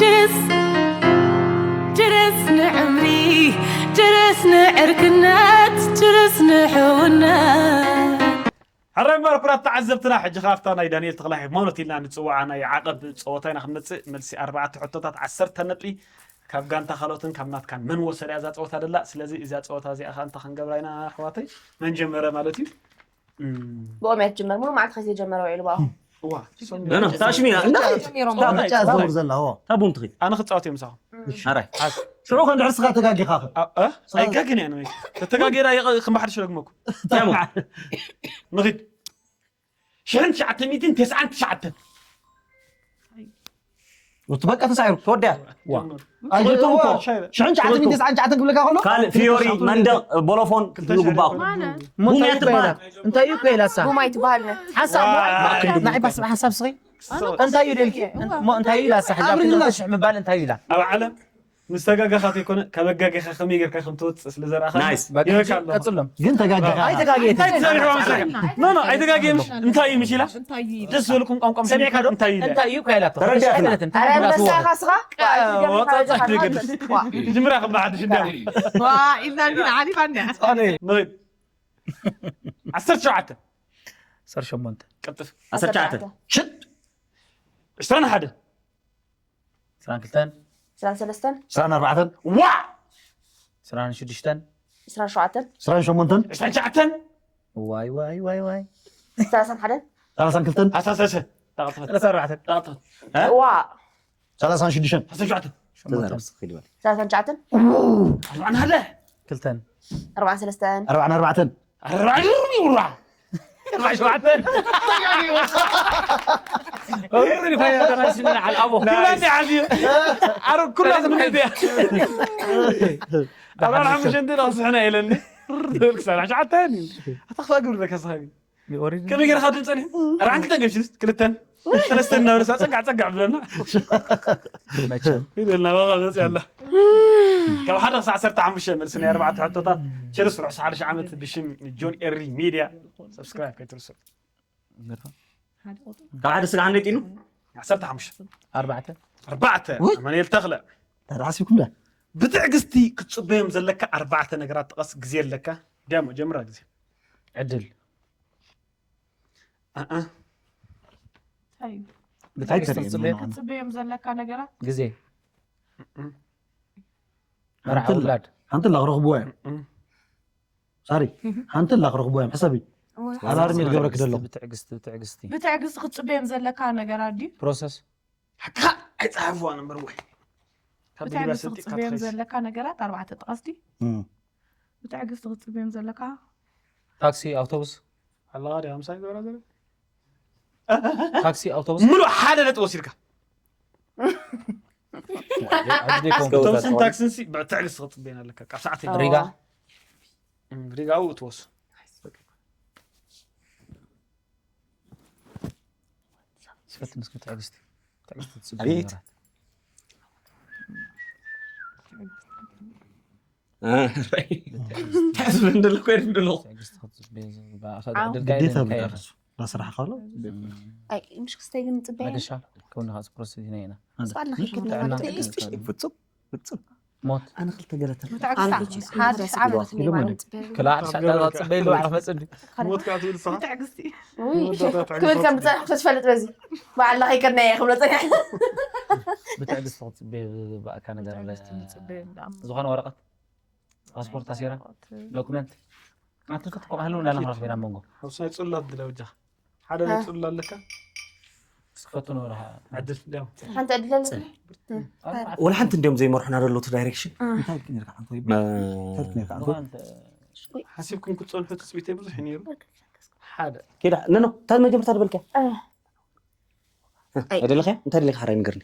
ችርስ ችርስ ንዕምሪ ችርስ ንዕርክነት ችርስ ንሕውነት ሕራይ እምበር ኩራት ተዓዘብትና፣ ሕጂ ካብታ ናይ ዳንኤል ተኽለ ሃይማኖት ኢልና ንጽውዓ ናይ ዓቐብ ጸወታ ኢና ክንመጽእ። መልሲ ኣርባዕተ ሕቶታት ዓሰርተ ነጥቢ ካብ ጋንታ ካልኦትን ካብ ናትካን መን ወሰዳ እዛ ጸወታ ደላ። ስለዚ እዛ ጸወታ እዚኣ ከኣ እንታይ ክንገብራ ኢና ኣሕዋተይ? መን ጀመረ ማለት እዩ? እም፣ ብኦም እያ ትጅመር። ሙሉ መዓልቲ ከይዘጀመረ ውዒሉ ብኣኹም። እዋ ኖ ኖ ታሽሚና ጀሚሮም እንታይ ምርጫ ዝገብር ዘለዎ ታቡን ትኺድ ኣነ ክጻወት እዮም ምሳኹም። ኣራይ ሽዑ ከንድሕር ስኻ ተጋጊኻ ኣ- እ? ኣይጋግን እያ ንመይ ተተጋጌራ ይቐ- ክምባሕድሽ ደግመኩም ታሙ ንኺድ ሽሕን ትሽዓተ ሚእትን ተስዓን ትሽዓተን ወቲ በቃ ተሳዒሩ ተወዲያ ጀምር። ኣይጀቶም እኮ ሽሕን ትሽዓተ ሚእትን ተስዓን ትሽዓተን ክብለካ ከሎ ካልእ ፊዮሪ መንደቕ ቦሎፎን ክትብሉ ግባእኹም ማነ ቡምያ ትበሃል እንታይ እዩ እኮ ኢላሳ ጉማ ይትበሃል። ሓሳብ ንዓይ ባስብ ሓሳብ ስኺ እንታይ እዩ ደልኪ እሞ እንታይ እዩ ኢላሳ ሕጂ ኣብ ክልተ ሽሕ ምባል እንታይ እዩ ኢላ ኣብ ዓለም ምስ ተጋጋኻ ዘይኮነ ካብ ኣጋጊኻ ከመይ ጌርካ ከም ትወፅእ ስለ ዘርኣኻ ናይስ ይበካ ኣለኹ። ቀጽሎም ግን ተጋጊኻ ኣይተጋገየት እንታይ ትዛሪሑ ኣምሳካ ኖ ኖ ኣይተጋግየምሽ እንታይ እዩ ምሽ ኢላ እንታይ እዩ ደስ ዝበልኩም ቋንቋ ምስ ሰሚዕካ ዶ እንታይ እዩ ኢላ እንታይ እዩ እኮ ኢላቶ ተረዲኣትና። ኣረ መሳኻ ስኻ ወፃፃ ትደግም ዋ ኢልና ግን ዓሊፋ እንዲያ ንኺድ ዓሰርተ ሸውዓተ ዓሰርተ ሸሞንተ ቀጥፍ ዓሰርተ ትሽዓተ ዕስራን ሓደ ዕስራን ክልተን ዕስራን ሰለስተን ዕስራን ኣርባዕተን ዋዕ ዕስራን ሽዱሽተን ዕስራን ሸውዓተን ዕስራን ሸሞንተን ዕስራን ትሽዓተን ዋይ ዋይ ዋይ ዋይ ሰላሳን ሓደን ሰላሳን ክልተን ኣሳሰሰ ሰላሳ ኣርባዕተን ጣቕጥፈት ዋ ሰላሳን ሽዱሽተን ዓሰርተ ሸውዓተ ሰላሳን ትሽዓተን ኣርባዕን ሓደ ክልተን ኣርባዕን ሰለስተን ኣርባዕን ኣርባዕተን ኣርባዕን ይውራ ኣርባዕን ሸውዓተ ኦሬዲ ፋይዳ ተራሲና ዓልኣቦ ክብላኒ ዓብዩ ኣረ ኩላ ዝምነት እያ ኣርባዕን ሓሙሽተን ዶ ክስሕና ኢለኒ ክሳብ ሸውዓተ ኣታ ክፋ ግብር ለካ ስሓቢ ኦሬዲ ከመይ ገይርካ ድምፀ ዲኹ ኣርባዕን ክልተን ገምሽንስ ክልተን ሰለስተን እናበለሳ ፀጋዕ ፀጋዕ ብለና መቸም ኢለና ዋጋ መፅእ ኣላ ካብ ሓደ ክሳብ ዓሰርተ ሓሙሽተ መልሲ ናይ ኣርባዕተ ሕቶታት ችርስ ርሑስ ሓድሽ ዓመት ብሽም ጆን ኤሪ ሚድያ ሰብስክራይብ ከይትርስዑ ካብ ሓደ ስጋ ክንደይ ጢኑ ዓሰርተ ሓሙሽተ ኣርባዕተ ኣርባዕተ ኣማኑኤል ተኽለ ተራሲኩም ዳ ብትዕግስቲ ክትፅበዮም ዘለካ ኣርባዕተ ነገራት ጥቀስ ግዜ ኣለካ ዳሞ ጀምራ ግዜ ዕድል ኣኣ እንታይ እዩ እንታይ ብትዕግስቲ ተርእየና ክትፅበዮ ማለት? ክትፅበዮም ዘለካ ነገራት ግዜ እም። መርዓ ሓንቲ ውላድ ሓንቲ ላኽረኽብዎ እዮም እም። ሳሪ ሓንቲ ላኽረኽብዎ እዮም ሕሰቢ ኣላርም ይገብረክ ደሎ ብትዕግስቲ ብትዕግስቲ ብትዕግስቲ ክትፅበዮም ዘለካ ነገራት ድዩ ፕሮሰስ ሓካ ኣይፀሓፍዋ ነበር ወይ ካብ ብትዕግስቲ ዩኒቨርሲቲ ክትፅበዮም ካትኸይስ ዘለካ ነገራት ኣርባዕተ ጥቀስ ድዩ እም። ብትዕግስቲ ክትፅበዮም ዘለካ ታክሲ ኣውቶቡስ ኣለኻ ዲ ምሳይ ገብራ ዘለ ታክሲ ኣውቶቡስ ምሉእ ሓደ ነጥቢ ወሲድካ ዓዲ ዘይኮንኩ ኣውቶቡስን ታክስን ሲ ብትዕግስቲ ክትፅበየን ኣለካ ካብ ሰዓት ሪጋ ሪጋኡ ትወስ ስፈትን እስኪ ትዕግስቲ ትዕግስቲ ትፅበ ኣቤት። ነገራት ተሕስብ እንደለኩ የድም ደለኹ ትዕግስቲ ክትፅበ ግዴታ ብቃ ራስራሕ ካሎ ኣይ ምሽ ክስተይ ግን ንፅበያ መደሻ ከውኒ ከዓ ፕሮሰስ ኢና ኢና ስቃልና ጥዕና ፍፁም ፍፁም ሞት ኣነ ክልተ ገለተ ብትዕግስቲ ሓድሽ ዓመት ክላ ሓድሽ ዓመት ፅበ ኢሉ ባዕልክ መፅእ ሞት ከዓ ትብል ስኻ ብትዕግስቲ ክብል ከም ብፀናሕኩ ትፈልጥ በዚ በዓልና ከይከድና እየ ክብሎ ፀኒሐ ብትዕግስቲ ክትፅበ ዝግባእካ ነገር ብትዕግስቲ ንፅበ እንዳሞ ዝኾነ ወረቐት ፓስፖርት ኣሲራ ዶክመንት ናትከ ትቆም ሃለዉ እንዳና ክንረኽብ ኢና መንጎ ሓውሳይ ፅላት ድለ በጃ ሓደ ናይ ፅሉል ኣለካ ስክፈቱ ንበረኻ ዕድል ደም ሓንቲ ዕድል ኣለኒ ወላ ሓንቲ እንዲዮም ዘይመርሑና ዘለዉ ዳይሬክሽን እንታይ ጌርካ ሓንቲ ወይ እንታይ ጌርካ ሓንቲ ወይ ሓሲብኩም ክትፀንሑ ትፅቢተይ ብዙሕ እዩ ነይሩ ሓደ ኬዳ ነኖ እንታይ መጀመርታ ዝበልካ ኣይ። ደለኸ እንታይ ደለካ ሓራይ ንገርኒ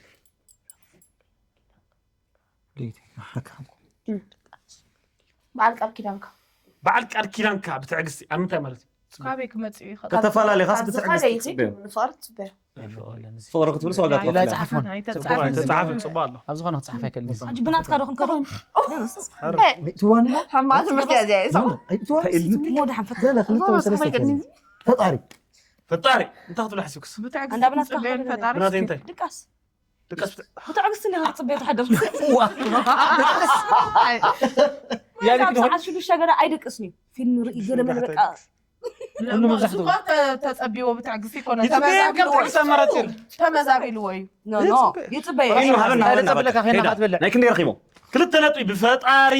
ለይቲ ሓካ በዓል ቃል ኪዳንካ በዓል ቃል ኪዳንካ ብትዕግስቲ ኣብ ምንታይ ማለት እዩ ካበይ ክመፅእ እዩ ከተፈላለኻስ ካብዚ ብትዕግስቲ ካበይ ትፅበዮ ንፍቕሪ ትፅበዮ ፍቕሪ ክትብልስ ዋጋ ኢላ ትኸፍል ይፅሓፎን ተፃሓፈ ተፃሓፈ ፅቡቅ ኣሎ ኣብ ዝኾነ ክፅሓፈ ኣይከልን ሕጂ ብናትካ ዶ ክንከውን ሕማቕ ትምህርቲ እያ እዚኣ እዩ ሞ ድሓን ፈተ ገለ ክልተ ወይ ሰለስተ ፈጣሪ ፈጣሪ እንታይ ክትብሉ ሓሲብክስ ብትዕግስቲ እንዳብናትካ ክትፅበዮ ከይዱ ንፈጣሪ ብናተይ እንታይ ድቃስ ብትዕግስቲ ኒ ክትፅበዮ ተሓደርኩ። ያኔ ሰዓት ሽዱሽተ ገና ኣይደቅስን እዩ። ፊልም ርኢ ገለ መለ በቃ ኩሉ መብዛሕትኡ ተፀቢዎ ብትዕግስቲ ይኮነ ይፅበየካ ብትዕግስቲ ኣማራፂ የለን። ተመዛቢልዎ እዩ። ይፅበየ ናይ ክንደይ ረኪቦም ክልተ ነጥቢ ብፈጣሪ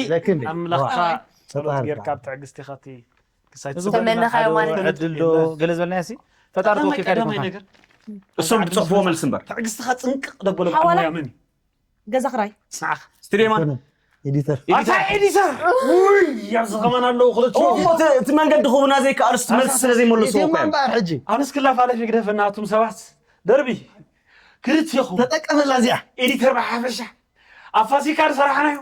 ኣምላኽካ ጸሎት ጌርካ ብትዕግስቲ ኻቲ ክሳይ ተመነኻዮ ማለት እዩ። ዕድል ዶ ገለ ዝበልና ያሲ ፈጣሪ ተወኪልካ ዲኹም እሶም ዝፅሕፍዎ መልሲ እምበር ትዕግስትኻ ፅንቅቕ ደበሎም ኣሞያ መን እዩ ገዛ ክራይ ንዓኻ ስቱድዮ ማን ኤዲተር ኣታ ኤዲተር ውይ ኣብዚ ከማን ኣለዉ ክልተ እቲ መንገዲ ክቡና ዘይከኣሉስ መልሲ ስለ ዘይመለሱ እኮ እዮም። እምበኣር ሕጂ ኣነስ ክላፋለሽ ግደፈና እቱም ሰባት ደርቢ ክልቴኹም ተጠቀመላ እዚኣ ኤዲተር ብሓፈሻ ኣብ ፋሲካ ዝሰራሕናዮ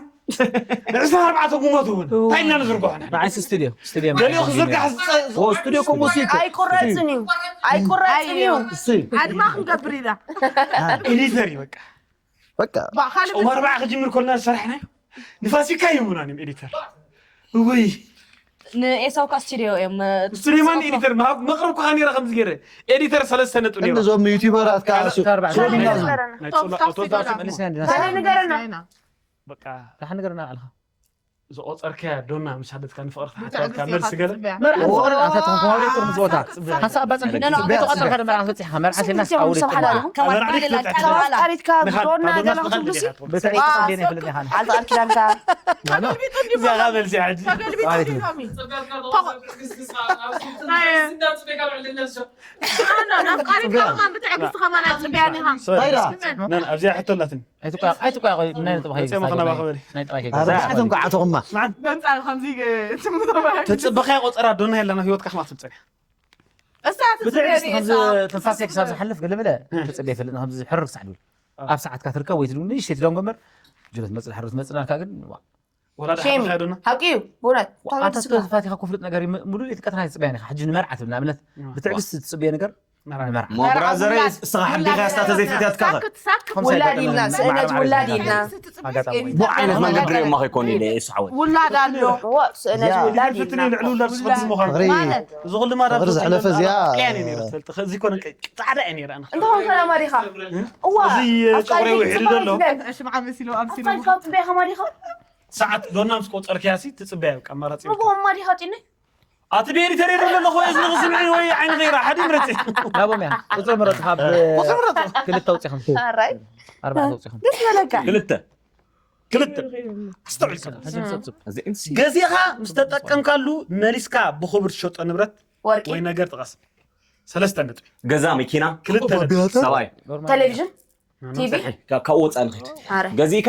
ዕስራ ኣርባዕተ ጉሞት እውን እንታይ ኢና ንዝርግሖ ንሕና? ንዓይስ ስቱድዮ ስቱድዮ ገሊኡ ክዝርጋሕ ዝፀ- ስቱድዮ ኮምቦ ስቱድዮ ኣይቁረፅን እዩ ኣይቁረፅን እዩ ኣድማ ክንገብር ኢና ኤዲተር እዩ በቃ በቃ ካልእ ጨው ኣርባዓ ክጅምር ኮልና ዝሰራሕናዮ ንፋሲካ ይህቡና እዮም ኤዲተር እውይ ንኤሳው ካ ስቱዲዮ እዮም ስቱዲዮማን ኤዲተር መቕረብኩኻ ነይረ ከምዚ ገይረ ኤዲተር ሰለስተ ነጥብ ነይሩ እዞም ዩቲዩበራት ከዓ እሱ ኣርባዕተ ሶሊና ናይ ጸላ- ናይ ጸላ- ካልእ ንገረና በቃ ዳሓ ንገረና ባዕልኻ ዝቆፀርካያ ዶና ምስ ሓደትካ ንፍቕሪ ተሓተወልካ መልሲ ገለ መርዓ ፍቕሪ ኣታ ትኾን ከማሪ ጥር ምዝወታ ሓንሳ ኣባ ጽንሒ ጽበያ፣ ተቆጸርካ ዶ መርዓ ፈጺሕካ መርዓ ሴና ስሓውሪ ሰብሓላ ትማ ከማን መርዓ ቃሌላ ድፍረት ቃላ ኣፍቃሪትካ ዶና ገላ ኩሉሲ ብትዕይ ተጸብየና ይፈልጥ ኢኻ ዓልቲ ኣርኪዳንካ እዚኣ መልሲ ሓጂ ተገልቢጡ ዲሎሚ ኣፍቃሪትካ ከማን ብትዕግስቲ ከማን ኣፅበያን ኢኻ ታይዳ ነን ኣብዚኣ ሕቶ ኣላትኒ ኣይትቋ ኣይትቋ ናይ ጥባይ መፅኦም ከናባኸበሊ ናይ ጥባይ ኣርባዕተን ቋዓተኹማ ስማዕ በምፃ ከምዚ ትምተባይ ተፅበኻያ ቆፀራ ዶና የላና ህይወትካ ከማ ትብፀን እሳት ብትዕግስቲ ከምዚ ትንፋሰይ ክሳብ ዝሓልፍ ገለመለ ተፅበ ይፈልጥ ከምዚ ሕርር ክሳዕ ድብል ኣብ ሰዓትካ ትርከብ ወይ ትድውል ንእሽተይ ትደንጎ እምበር ጅረት መፅእ ድሓር ትመፅእ ናልካ ግን ዋ። ወላ ሼም ድሓር ዶና ሓቂ እዩ ብእውነት ኣታ ተፋቲኻ ኮፍልጥ ነገር እዩ፣ ም- ሙሉእ ለይቲ ቀትራ ይፅበያ ኒኻ ሕጂ ንመርዓ ትብልና እምነት ብትዕግስቲ ትፅበየ ነገር ንመርዓ ሞብራዘረይ እስኻ ሓቢኻ ስታ ተዘይፈትያትካ ኸ ሳክት ሳክት ውላድ ኢልና ስእነት ውላድ ኢልና ኣጋጣሚ ብኡ ዓይነት መንገዲ ሪኦማ ከይኮኑ ኢለ የስሓወት ውላድ ኣሎ እዎ ስእነት ውላድ ፍትኒ ኢልና ልዕሉ ላብ ስኸዚ ምዃኑ ማለት እዚ ኩሉ ማዳ ፍቕሪ ዝሕለፈ እዚኣ ቅያ ነይረ ትፈልጥ እዚ ኮነ ጻዕዳ እየ ነይረ ኣነ እንተኾንከ ማዲኻ እዋ እዚ ጨጉሪ ውሒዱ ዘሎ ሽምዓ መሲሉ ኣምሲሉ ኣፋልካ ፅበያ ከማዲኻ ሰዓት ዶና ምስ ቆፀርክያ ሲ ትፅበያ በቃ ኣማራፂ የብልካ። ንብኦም ማዲኻ ጢነ ኣቲ ቤሪ ተሬዶ ኣለኹ ወይ እዝኒ ክስምዒ ወይ ዓይኒ ኸይራ ሓደ ምረፂ ናቦም እያ ቁፅሪ ምረፅ ካብ ቁፅሪ ምረፅ ክልተ ኣውፂኹም ራይ ኣርባዕተ ኣውፂኹም ደስ በለካ ክልተ ክልተ ክስተውዕል ከም ሕጂ ንፀብፅብ ገዚኻ ምስ ተጠቀምካሉ መሊስካ ብኽቡር ትሸጦ ንብረት ወርቂ ወይ ነገር ጥቀስ ሰለስተ ነጥቢ ገዛ መኪና ክልተ ነጥቢ ሰብኣይ ቴሌቪዥን ቲቪ ካብ ወፃኢ ንኽድ ኣረ ገዚእካ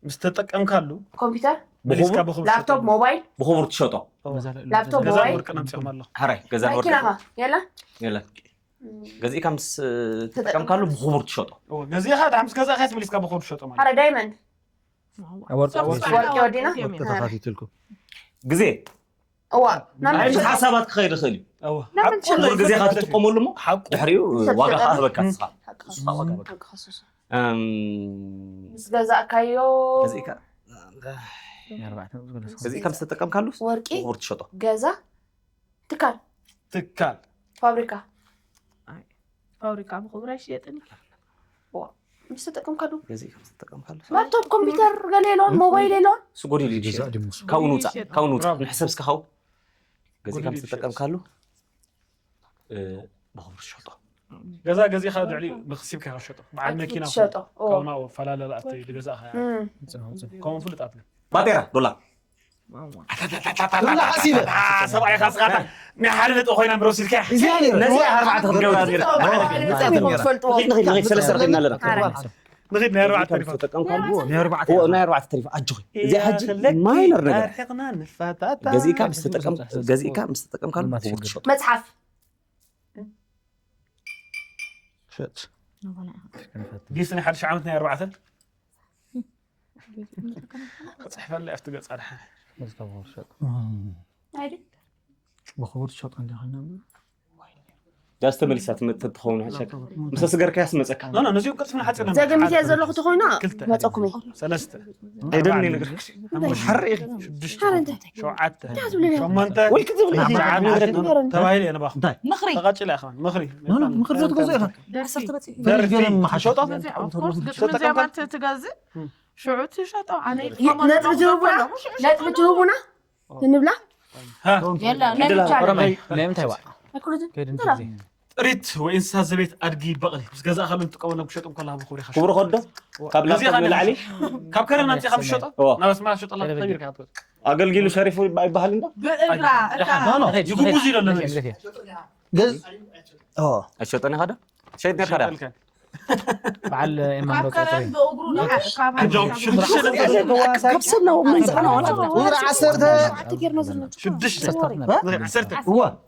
ምስ ተጠቀምካሉ ኮምፒውተር መሊስካ ብኽቡር ላፕቶፕ ሞባይል ብኽቡር ትሸጦ ላፕቶፕ ገዛ ሞባይል ወርቂ ነምፅኦም ኣለኹ ሕራይ ገዛ ወርቂ መኪናኻ የላ የለ ገዚእካ ምስ ተጠቀምካሉ ብኽቡር ትሸጦ እወ፣ ገዚእኻ ድሓ ምስ ገዛእካ መሊስካ ብኽቡር ትሸጦ ማለት ኣረ ዳይመንድ ወርቂ ወርቂ ወዲና ተኸፊትልኩም ግዜ እዋ ናይ ምስ ሓሳባት ክኸይድ ይኽእል እዩ እወ ናምን ኩሉ ግዜኻ ትጥቀመሉ እሞ ድሕሪኡ ዋጋ ከዓ ህበካ ንስኻ ንስኻ ዋጋ ህበካ እም፣ ምስ ገዛእካዮ ገዚእካ ገዚእካ ምስ ተጠቀምካሉ ወርቂ ብኽቡር ትሸጦ ገዛ ትካል ትካል ፋብሪካ ፋብሪካ ብኽቡር ኣይሽየጥን እዩ ምስ ተጠቀምካሉ ገዚእካ ምስ ተጠቀምካሉ ላፕቶፕ ኮምፒውተር ገለ የለውን ሞባይል የለውን ስጎዲ ካብኡ ንውፃእ ካብኡ ንውፃእ ንሕሰብ እስከ ካብኡ ገዚእካ ምስ ተጠቀምካሉ እ፣ ብኽቡር ትሸጦ ገዛ ገዚእኻ ልዕሊ ብክሲብካ ከሸጦ በዓል መኪና ትሸጦ ካብኡ ናብኡ ፈላለ ኣት ዝገዛእኻ እም። ከምኡ ፍሉጣት ግን ባጤራ ዶላር ሰብኣይካ ስኻታ ናይ ሓደ ነጥቢ ኮይና ምረሲልካ ነዚ ኣርባዕተ ክትገብራ ነይርካ ትፈልጥዎ ንኺድ ንኺድ ንኺድ ሰለስተ ረኺብና ኣለና ንኺድ ናይ ኣርባዕተ ተሪፋ ተጠቀምካሉ ናይ ኣርባዕተ ተሪፋ ኣጆኺ እዚኣ ሕጂ ማይነር ነገር ርሕቕና ንፋታታ ገዚእካ ምስ ተጠቀም ገዚእካ ምስ ተጠቀምካሉ ብኽቡር ትሸጦ መፅሓፍ ሸጥ ጊፍት ናይ ሓድሽ ዓመት ናይ ኣርባዕተ ክፅሕፈለይ ኣብቲ ገፃ ድሓን ኣይደል ብኽቡር ትሸጦ እንዲያ ኮይና ጋዝ ተመሊሳ ትመ- ትኸውን ሕሸካ። ምስ ኣስገርካያ ትመጸካ። ኖ ኖ ነዚኦም ቅልጥፍና ሓፂር ነበር። ዘገሚት እየ ሓደ፣ ዘለኹ ተኾይና ክልተ፣ መፀኩም እየ። ሰለስተ፣ ኣይደልን ኣርባዕተ፣ ይነግርክ። ሓሙሽተ፣ ሓሪ ኢኺ። ሽዱሽተ፣ ሓረ እንታይ እንታይ ሸውዓተ፣ እንታይ ትብለኒ? ሸሞንተ፣ ወይ ክትብል ኢኺ። ትሽዓተ ንገረኒ። ተባሂሉ እየ ንባኹም። እንታይ? ተባሂሉ እየ ንባኹም። ምኽሪ ኖ ኖ ምኽሪ ዘትገዙ ኢኻ። ደርፊ ደርፊ፣ ሸጦ፣ Of course፣ ግጥሚ እዚኣ ማለት ትገዝእ ሽዑ ትሸጦ። ኣነ ነጥቢ ትህቡና? ነጥቢ ትህቡና? ንብላ? የላ ናይ ብቻ ኦሮማይ ናይ ምንታይ ዋዕ ኣይኮነትን። ከይድ እንተራ እንተዚ ጥሪት ወይ እንስሳ ዘቤት ኣድጊ በቕሊ ምስ ገዛእ ከሎ ንጥቀመሎም ክሸጦም ከለኻ ብኽብሪ ኢኻ ክቡር ኸዶ ካብ ነዚኣ ላፕቶፕ ንላዕሊ ንላዕሊ ካብ ከረን ኣምፂኻ ትሸጦ እዎ። ናብ ኣስመራ ትሸጠላ ትኸይድ ኢኻ ትብል። ኣገልጊሉ ሸሪፉ ኣይበሃል እንዶ ብእግራ እታ ደሓን ኖ ኖ ሄድ ይጉጉዝ ኢሎ ኣለና። ሄድ ሄድ ገዝ ኣይሸጠን ኢኻ ዶ ሸይጥ ነርካ ዳ በዓል ኤማ ካብ ምረፆ ከረን ፅሩይ ብእግሩ ንዓ- ካብ ክጃው ካብ ሽዱሽተ ነጥቢ ካብ ሰብ ናብ መንፅዕና ዋላ ሽዱሽተ ዓሰርተ ዓሰርተ እዋ ዓሰርተ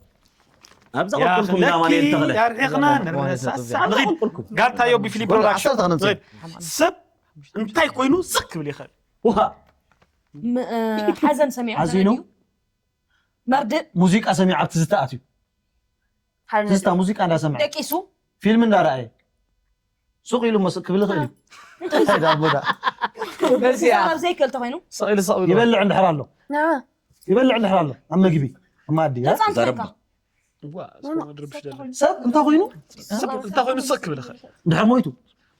ኣብዛ ቆልኩም እንዳማን የተኽለ ያርሒቕና ንረሳሳ ንኽእል ጋልታዮ ብፊሊፕ ፕሮዳክሽን ዓሰርተ ክነምፅእ ሰብ እንታይ ኮይኑ ስቅ ክብል ይኽእል። ውሃ ሓዘን ሰሚዑ ሓዚኑ መርድእ ሙዚቃ ሰሚዑ ኣብቲ ዝተኣትዩ ትዝታ ሙዚቃ እንዳሰምዐ ደቂሱ ፊልም እንዳረኣየ ሱቕ ኢሉ መስእ ክብል ይኽእል እዩ እንታይ ዳቦዳ ክዛረብ ዘይክእል ተኮይኑ ስቕ ኢሉ ስቕ ብሎ ይበልዕ እንድሕር ኣሎ ንዓ ይበልዕ እንድሕር ኣሎ ኣብ መግቢ ኣብ መኣዲ እ? ህፃን ትረካ ሰብ እንታይ ኮይኑ እንታይ ኮይኑ ስቅ ክብል ይኽእል። እንድሕር ሞይቱ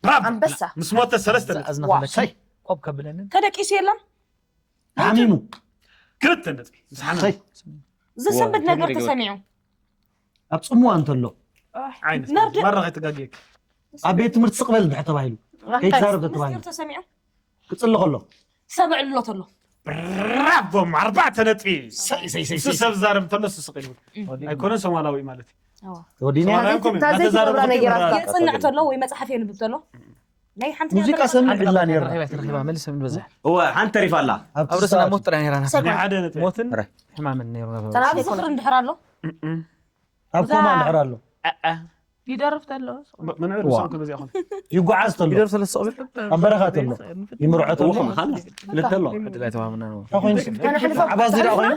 ብራቮ ኣንበሳ ምስ ሞተ ሰለስተ ነጥቢ። እዝና ዋ ክለኪ ሰይ ቆብ ከብለንን ተደቂሱ የለን ሓሚሙ ክልተ ነጥቢ ምስ ሓመመ ሰይ ዘሰንብድ ነገር ተሰሚዑ ኣብ ፅሙዋ እንተሎ ዓይነት መርድእ። መራ ከይተጋግየክ ኣብ ቤት ትምህርቲ ስቕበል እንድሕር ተባሂሉ ከይትዛረብ ተተባሂሉ ምስጢር ተሰሚዑ ክፅሊ ከሎ ሰብ ዕልሎ ተሎ ብራቮም ኣርባዕተ ነጥቢ። ሰይ ሰይ ሰይ እሱ ሰብ ዛረብ እንተሎ እሱ ስቕ ኢሉ ኣይኮነን ሶማላዊ ማለት እዩ። ወዲና ሶማላዊ ኮም እታ ዘይትገብራ ነገራት የፅንዕ ተሎ ወይ መፅሓፍ የንብብ ተሎ ናይ ሓንቲ ሙዚቃ ሰምዕ ብላ ነይራ ተረኺባ ተረኺባ መልስ ምንበዝሕ እዋ ሓንቲ ተሪፋ ኣላ ኣብ ርእስና ሞት ጥራይ ነይራና ናይ ሓደ ነጥቢ ሞትን ጥራይ። ሕማምን ነይሩ ነበር ተናብ ዝኽሪ እንድሕር ኣሎ ኣብ ኮማ እንድሕር ኣሎ ይደርፍ ተሎ መንዕር ምሳም ክንበዚኣ ኾነ ይጓዓዝ ተሎ ይደርፍ ስለ ዝስቕ ብል ኣብ በረኻ ተሎ ይምርዖ ተሎ እዎ መኻና ክልተ ኣሎ ዕድል ኣይተዋህብና ነው እንታይ ኮይኑ ዓባዚ ዳ ኮይኑ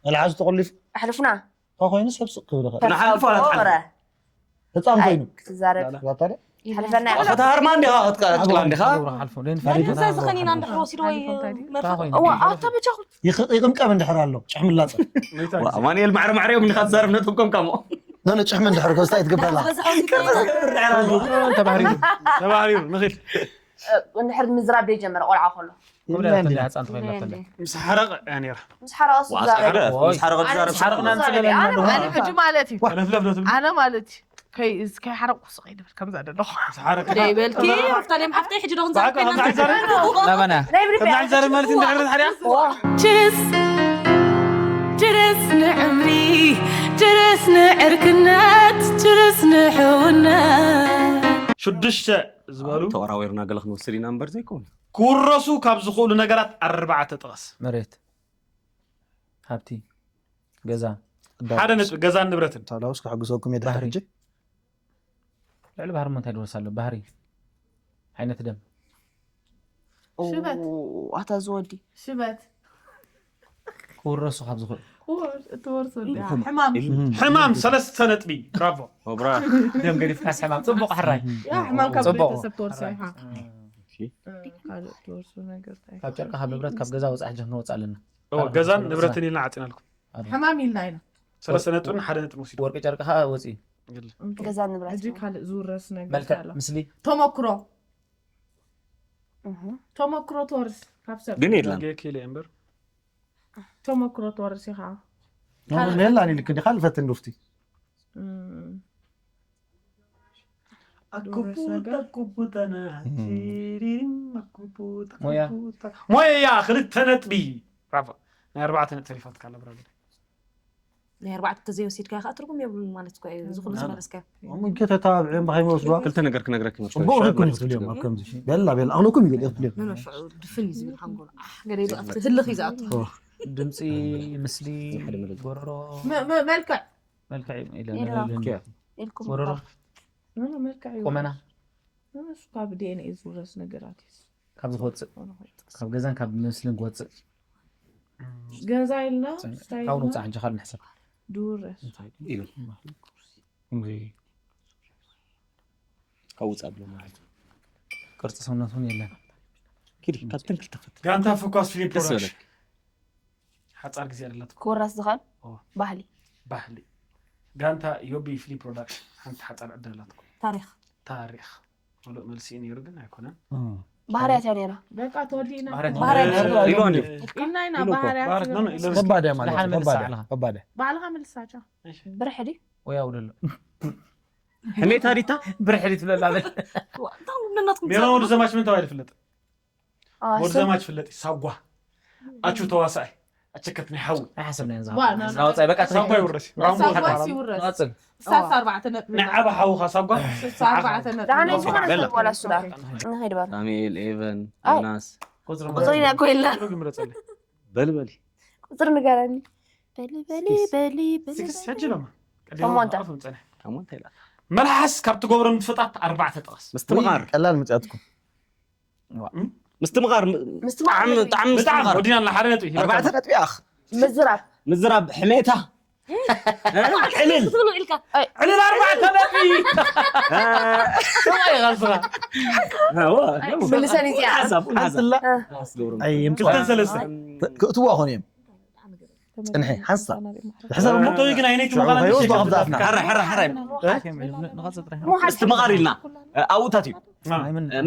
ኣልዓዝ ተቆሊፍ ኣሕልፉና እንታይ ኮይኑ ሰብ ስቕ ክብል ይኽእል ንሓልፎ ኣላትሓልፎ ረ ህፃን ኮይኑ ክትዛረብ ዋታደ ሓልፈና ኣኸታ ሃርማ እንዲኻ ክትቀጥላ እንዲኻ ሓልፎ ንሳ ዝኸኒና እንድሕር ወሲዶ ወይ መርፍእ ኮይኑ እዋ ኣታ በጃኹም ይቕምቀም እንድሕር ኣሎ ጭሕ ምላፀ ኣማንኤል ማዕረ ማዕረ እዮም እንዲኻ ትዛረብ ነጥብ ኮም ካሞ ነነ ጭሕሚ እንድሕር ከስታ ይትገብረላ ተባህሪሩ ተባህሪሩ ንኽድ እንድሕር ምዝራብ ደይጀመረ ቆልዓ ከሎ ከምኡ ኢላ ተንዳ ህፃን ተኾይና ተንዳ ምስ ሓረቐ እያ ነይራ። ምስ ሓረቐ ዋስ ሓረቐ ምስ ሓረቐ ትዛረብ ኣነ ሕጂ ማለት እዩ ለፍለፍ ዶ ትብል ኣነ ማለት እዩ ከይ- ከይሓረቕኩ ስቕ ይድብል ከምዛ ዘለኹ ምስ ሓረቐ ደይበልኪ ሩፍታ ደም ሓፍተይ ሕጂ ዶ ብሓቂ ክንዛረብ ከምዛ ኮይና ይዛረብ ንዛረብ ናበና ከምዛ ይዛረብ ማለት እንድሕር ሓርያ ችርስ ችርስ ንዕምሪ ችርስ ንዕርክነት ችርስ ንሕውነት ሽዱሽተ ዝበሉ ተወራዊርና ገለ ክንወስድ ኢና እምበር ዘይኮነ ክውረሱ ካብ ዝኽእሉ ነገራት ኣርባዕተ ጥቐስ። መሬት ሃብቲ ገዛ ሓደ ነጥቢ ገዛን ንብረትን ሳላውስ ክሕግዘኩም እየ ድሕር ባህሪ ሕጂ ልዕሊ ባህሪ ሞ እንታይ ድወርስ ኣሎ ባህሪ ዓይነት ደም ሽበት ኣታ ዝወዲ ሽበት ክውረሱ ካብ ዝኽእሉ እትወርሶ ሕማም ሕማም ሰለስተ ነጥቢ። ብራቮ። ወብራ ደም ገዲፍካስ ሕማም ፅቡቕ ሕራይ ያ ሕማም ካብ ፅቡቕ። ቤተሰብ ተወርሶ ኢኻ ካልእ ትወርሶ ነገር እንታይ ካብ ጨርቂ ካብ ንብረት ካብ ገዛ ወፃ ሕጂ ክንወፅ ኣለና እዎ፣ ገዛን ንብረትን ኢልና ዓፂናልኩም። ሕማም ኢልና ኢና ሰለስተ ነጥብን ሓደ ነጥቢ ወሲዱ። ወርቂ ጨርቂ ከዓ ወፂ ገዛ ንብረት ሕጂ ካልእ ዝውረስ ነገር መልክዕ ኣሎ ምስሊ ተመክሮ እህ። ተመክሮ ትወርስ ካብ ሰብ ግን የለን ጌክ ኢለ እምበር ተመክሮ ትወርስ ኢኻ ሌላ ኒ ልክ እንዲኻ ልፈትን ዱፍቲ እም፣ ኣኩቡት ኣኩቡተና ቲሪሪም ኣኩቡት ሞያ። ኣኩቡት ሞያ ክልተ ነጥቢ። ብራቮ። ናይ ኣርባዕተ ነጥቢ ተሪፋትካ ኣላ ብራቮ። ናይ ኣርባዕተ ተዘይወሲድካ ከዓ ትርጉም የብሉን ማለት እኮ እዩ እዚ ኩሉ ዝመለስካዮ እሞ እንከ ተተባብዕዮም ብኸመይ ወስድዋ ክልተ ነገር ክነግረክ ይመስል ፅቡቅ ርክን እዩ ክትብልዮም ኣብ ከምዚ በላ ቤላ ኣኽለኩም ይገል ክትብልዮም ንነፍዑ ድፍን እዩ ዝብል ሓንጎል ኣሕ ገለ ይዝኣቱ ህልኽ ይዝኣቱ ድምፂ፣ ምስሊ፣ ጎረሮ፣ መ- መ- መልክዕ መልክዕ ኢለ ኢላ። ንብል። ኢልኩም ጎረሮ፣ ኖ፣ ኖ፣ መልክዕ እዩ ቁመና፣ ኖ፣ ኖ፣ እሱ ካብ ዲኤንኤ ዝውረስ ነገራት እዩ ካብ ዝወፅእ ካብ ገዛን ካብ ምስልን ክወፅእ ገዛ ኢልና ካብ ንውፃእ ሕጂ ካልእ ንሕሰብ ድውረስ ኢሉ ከምዚ ከውፃ ብሎ ማለት እዩ። ቅርፂ ሰውነት እውን የለን። ኪዲ ካብተን ክልተ ፈት ጋንታ ፎካስ ፊልም ደስ ፕሮዳክሽን በለክ። ሓፃር ግዜ ኣለትኩም። ክወራስ ዝኽእል ኦ። ባህሊ ባህሊ ጋንታ ዮቢ ፊልም ፕሮዳክሽን ሓንቲ ሓፃር ዕድል ኣለትኩም። ታሪኽ ታሪኽ ምሉእ መልሲ እዩ ነይሩ ግን ኣይኮነን። ባህርያት እያ ነይራ። በቃ ተወዲእና ባህርያት ባህርያት ባህርያት ኢሉ እንዲ ኢልና ኢና ኢሉ እኮ። ባህርያት ባህርያት ነው፣ ኢሉ ዝብል እስኪ ከባድ እያ ማለት ደሓን ነው። መልስ ከባድ ኣዕላ። እያ፣ ከባድ እያ። ባዕልኻ መልሳቻ ብርሕዲ ወይ ኣውደሎ ሕሜታ ዲታ ብርሕዲ ትብለላ በል። ዋንታው ንነትኩም ሜሮን ወዲ ዘማች ምን ተባሂሉ ይፍለጥ? ኣዎ፣ ወዲ ሰብ- ዘማች ፍለጥ ሳጓ ኣቹ ተዋሳኣይ ኣቸከት ናይ ሓዊ ኣይሓሰብናዮ ዋ፣ ና፣ ና። ዝናወፃ በቃ ሳጓ ይውረስ ራሙ ሳጓ ሓራሙ። ይውረስ ንቐፅል ሳሳ ኣርባዕተ ነጥቢ ናይ ዓባ ሓውኻ ሳጓ ደሓን ዝኾነ ሰብ ዋላ ሱዳ ንኸይድ በል ዳንኤል ኤቨን ኣይ። ዮናስ ቁፅሪ ቁፅሪ ኢና እኮ ኢልና ቁፅሪ ግምረፀለይ በልበሊ ቁፅሪ ንገረኒ በሊ በሊ በሊ በሊ ሲክስ ሕጂ ሎማ ቀዲም ሸሞንተ። ኣፍ ምፀነ ሸሞንተ ኢላ መልሓስ ካብ ትገብሮም ንጥፈታት ኣርባዕተ ጠቐስ። ምስትምቓር ቀላል መፅኣትኩም። ምስትምቓር ምስትምቓር ጣዕሚ ጣዕሚ ብጣዕሚ ምስትምቓር ወዲና ኣላ ሓደ ነጥቢ ሂባ ኣርባዕተ ነጥቢ ኣኽ ምዝራብ ምዝራብ ሕሜታ ዕልል ክትብሉ ኢልካ ዕልል ኣርባዕተ ነጥቢ ሰብኣይ ቃልስኻ ኣዎ ምልሰን እዚኣ ሓሳብ ሓሳብ ሓንስላ ኣስገብሮም ኣይ የምፅእ ክልተን ሰለስተ ክእትዎ ኾን እዮም ፅንሒ ሓንሳብ ሕሰብ እሞ ሕቶይ ግን ኣይነይ ትምቓላ ሕራይ ሕራይ ሕራይ ንቐፅል ጥራሕ ምስትምቓር ኢልና ኣብኡታት እዩ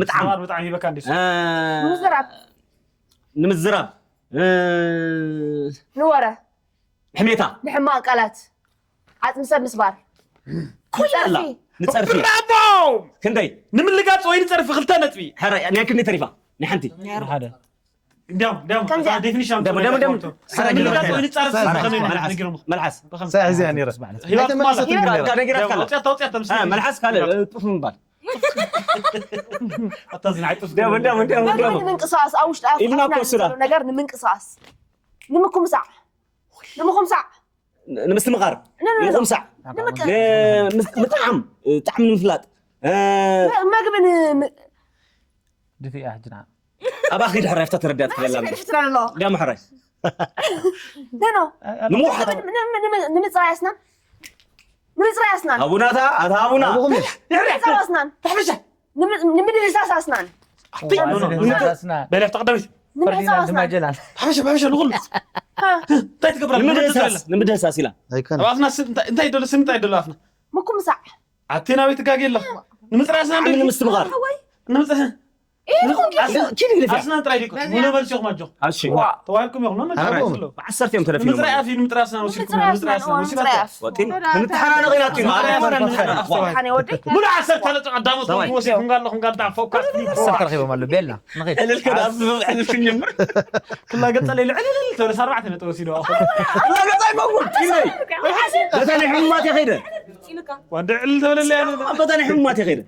ምጥዓም ብጣዕሚ ሂበካ እንዲ እ፣ ምዝራብ ንምዝራብ እ፣ ንወረ ሕሜታ ንሕማቕ ቃላት ዓፅሚ ሰብ ምስባር ኩላላ ንፀርፊ ክንደይ ንምልጋፅ ወይ ንፀርፊ ክልተ ነጥቢ ሕራይ ናይ ክንደይ ተሪፋ ናይ ሓንቲ ሓደ እንዲያውም እንዲያውም ከምዚኣ። ዴፊኒሽን ደሞ ደሞ ደሞ ንምልጋፅ ወይ ንፀርፊ ሰላም፣ ከመይ ሰላም፣ ነጊሮም መልሓስ ሳይ ሒዘ እያ ነይረ ሂባትኩም ኣላ ነጊራትካ ኣላ። ኣውፅያታ ኣውፅያታ ምስ እ፣ መልሓስ ካልእ እ፣ ጡፍ ምባል ኣታ ዝናዓይ ጡፍ ደሞ ደሞ ደሞ ደሞ ንምንቅስቃስ ኣብ ውሽጢ ኣፍና ኢልና እኮ ስራ። ዘሎ ነገር ንምንቅስቃስ ንምኩምሳዕ ንምኩምሳዕ ንምስትምቓር ነ- ነ- ንምቁምሳዕ ንምቅ- ንምስ- ምጥዓም እ፣ ጣዕሚ ንምፍላጥ እ፣ መ- መግቢ ን- ም- ድፊ እያ ሕጂ ንዓ ኣባኺ ድሕራይ ፍታ ተረዳት ክለላ መግቢ ፍትራ ኣሎ ዳሞ ሕራይ ኖ ኖ ንምውሓጥ ን- ን- ን- ንምፅራይ ኣስናን ንምፅራይ ኣስናን ኣቡናታ ኣታ ኣቡና ኣቡኹም ንምፅራይ ኣስናን ተሕምሻ ንም- ንምድልሳስ ኣስናን ኣቲ ኖ ኖ ኖ ስና በለፍ ተቐዳሚት በለፍ ተቐዳሚት ንምዕፃው ኣስናን ተሓምሻ ተሓምሻ ንኹሉ እንታይ ትገብራ ንምድህሳስ ንምድህሳስ ኢላ ኣይኮነ ኣብ ኣፍና ስም እንታይ እንታይ ደሎ ስም እንታይ ደሎ ኣፍና ምኩምሳዕ ኣቲ ናበይ ትጋጌ ኣለኻ ንምፅራይ ኣስና ዓሚ ንምስትምቓር ንምፅራይ ኢኹም ጌርኩም ኪድ ግደፍያ ኣስናን ጥራይ ዲኩም ሙሉ በልሲኹም ኣጆኹም ኣሺ ተዋሂልኩም ኢኹም ኖ ኣረቦም ብዓሰርተ እዮም ተረፊኖም ንምፅራይ ኣፍ እዩ ንምፅራይ ኣስናን ወሲድኩም ንምፅራይ ኣስናን ንምፅራይ ኣስናን ወሲዳ ንምፅራይ ኣፍ ወጢን ክንተሓናነቕ ኢና ኣትዩና ሓነ ወደይ ሙሉ ዓሰርተ ነጥቢ ቀዳሞት ሰብኣይ። ወሲድኩም ጋለኹም ጋንታ ፎካስ ሰብ ተረኺቦም ኣሎ ቤላ ንኸይድ ዕልል ከዳስ ዕልል ክንጀምር ክላ ገጸለ ኢሉ ዕልል ተበለ ኣርባዕተ ነጥቢ ወሲዱ ገዛ ይመጉል ኢለይ በታ ናይ ሕሙማት የኸይደ ወንደ ዕልል ተበለለ ያለ በታ ናይ ሕሙማት የኸይደ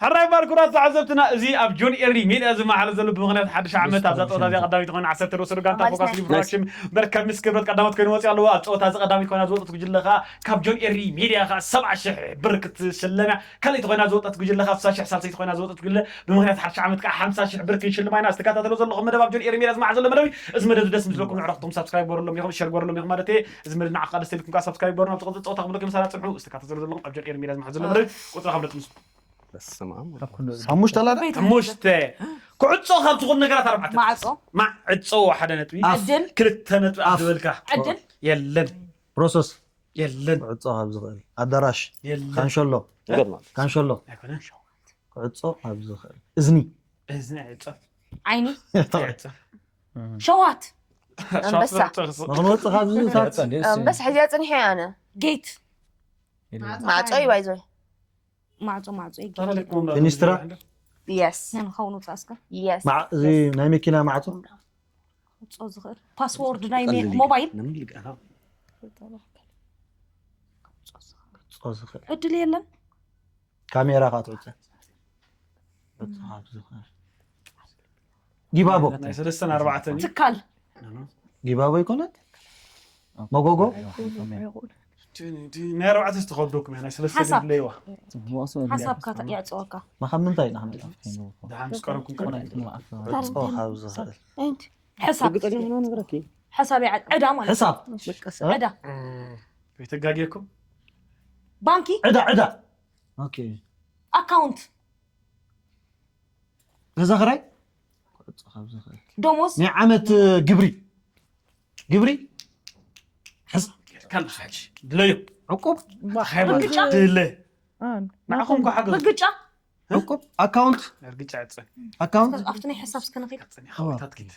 ሕራይ ባርኩራት ተዓዘብትና እዚ ኣብ ጆን ኤሪ ሜድያ ዝመሓለ ዘሎ ብምኽንያት ሓድሽ ዓመት ኣብዛ ፀወታ እዚኣ ቀዳሚት ኮይና ዓሰርተ ዝወሰዱ ጋንታ ፎካስ ሊግ ፕሮዳክሽን በርከት ምስ ክብረት ቀዳሞት ኮይኑ ወፂኡ ኣለዎ ኣብ ፀወታ እዚ ቀዳሚት ኮይና ዝወፀት ጉጅለ ከዓ ካብ ጆን ኤሪ ሜድያ ከዓ ሰብዓ ሽሕ ብር ክትሽለም እያ ካልኣይቲ ኮይና ዝወፀት ጉጅለ ከዓ ሓምሳ ሽሕ ሳልሰይቲ ኮይና ዝወፀት ጉጅለ ብምኽንያት ሓድሽ ዓመት ከዓ ሓምሳ ሽሕ ብር ክንሽልማ ኢና ዝተከታተሎ ዘለኹም መደብ ኣብ ጆን ኤሪ ሜድያ ዝመሓለ ዘሎ መደብ እዩ እዚ መደብ እዚ ደስ ምስ በለኩም ንዕረኽትኩም ሳብስክራይብ ገበረሎም ኢኹም ሸር ገበረሎም ኢኹም ማለት እየ እዚ መደብ ንዓኻ ደስ ኢልኩም ከዓ ሳብስክራይብ ገበረሎም ኣብቲ ቅፅል ፀወታ ክብለኩም ምሳና ፅንሑ ዝተከታተሎ ዘለኹም ኣብ ጆን ኤሪ ሜድያ ዝመሓለ ዘሎ መደብ እዩ። ቁፅሪ ካብ ነጥቢ በስመ ኣብ ወወልድ። ሓሙሽተ ኣላ ዶ? ቤት ሓሙሽተ ኩዕፆ ካብ ዝኾኑ ነገራት ኣርባዕተ ማዕፆ ማዕፆ ሓደ ነጥቢ ኣፍ። ዕድል ክልተ ነጥቢ ኣብ ዝበልካ ዕድል የለን ፕሮሰስ የለን ክዕፆ ካብ ዝኽእል ኣዳራሽ የለን ካንሸሎ ይገርማል። ካንሸሎ ኣይኮነን ክዕፆ ካብ ዝኽእል እዝኒ እዝኒ ዕፀ ዓይኒ ዕፀ ሸዋት ኣንበሳ። ንክንወፅእ ካብ ዝታት ኣንበሳ ሕዚኣ ፅንሐ ኣነ ጌት ማዕፆ እዩ ባይዞ ማዕፆ ማዕፆ እዩ ጌት ሚኒስትራ የስ ንኸውን ውፃእ እስከ የስ ማዕ- እዚ ናይ መኪና ማዕፆ ክዕፆ ዝኽእል ፓስዎርድ ናይ ሜ- ሞባይል ክዕፆ ዝኽእል ዕድል የለን ካሜራ ከዓ ትዕፀ ጊባቦ ናይ ሰለስተን ኣርባዕተን እዩ። ትካል ጊባቦ ይኮነ መጎጎ ናይ ኣርባዕተ ዝተኸብደኩም እያ ናይ ሰለስተ ሓሳብ። ድለይዋ ሓሳብካ ተ- የዕፅወካ ማካብ ምንታይ ኢና ክንጠፍ ድሓን ምስ ቀረብኩም ቀዳም ክዕፆ ካብ ዝኽእል ሕሳብ ሕሳብ ይዓ- ዕዳ ማለት ሕሳብ ዕዳ ከይተጋጌኩም ባንኪ፣ ዕዳ ዕዳ። ኦኬ። ኣካውንት፣ ገዛ ኽራይ፣ ደሞዝ፣ ናይ ዓመት ግብሪ፣ ግብሪ፣ ሕስ- ካልእ ሓጂ ድለዩ ዕቁብ፣ ሃይማኖት ርግጫ። ድለ ንዓኹም እኮ ሓገዝ ርግጫ፣ ዕቁብ፣ ኣካውንት፣ ርግጫ ዕፀ ኣካውንት ኣብቲ ናይ ሕሳብ እስከ ንኸይድ። ሓወታት ኪድ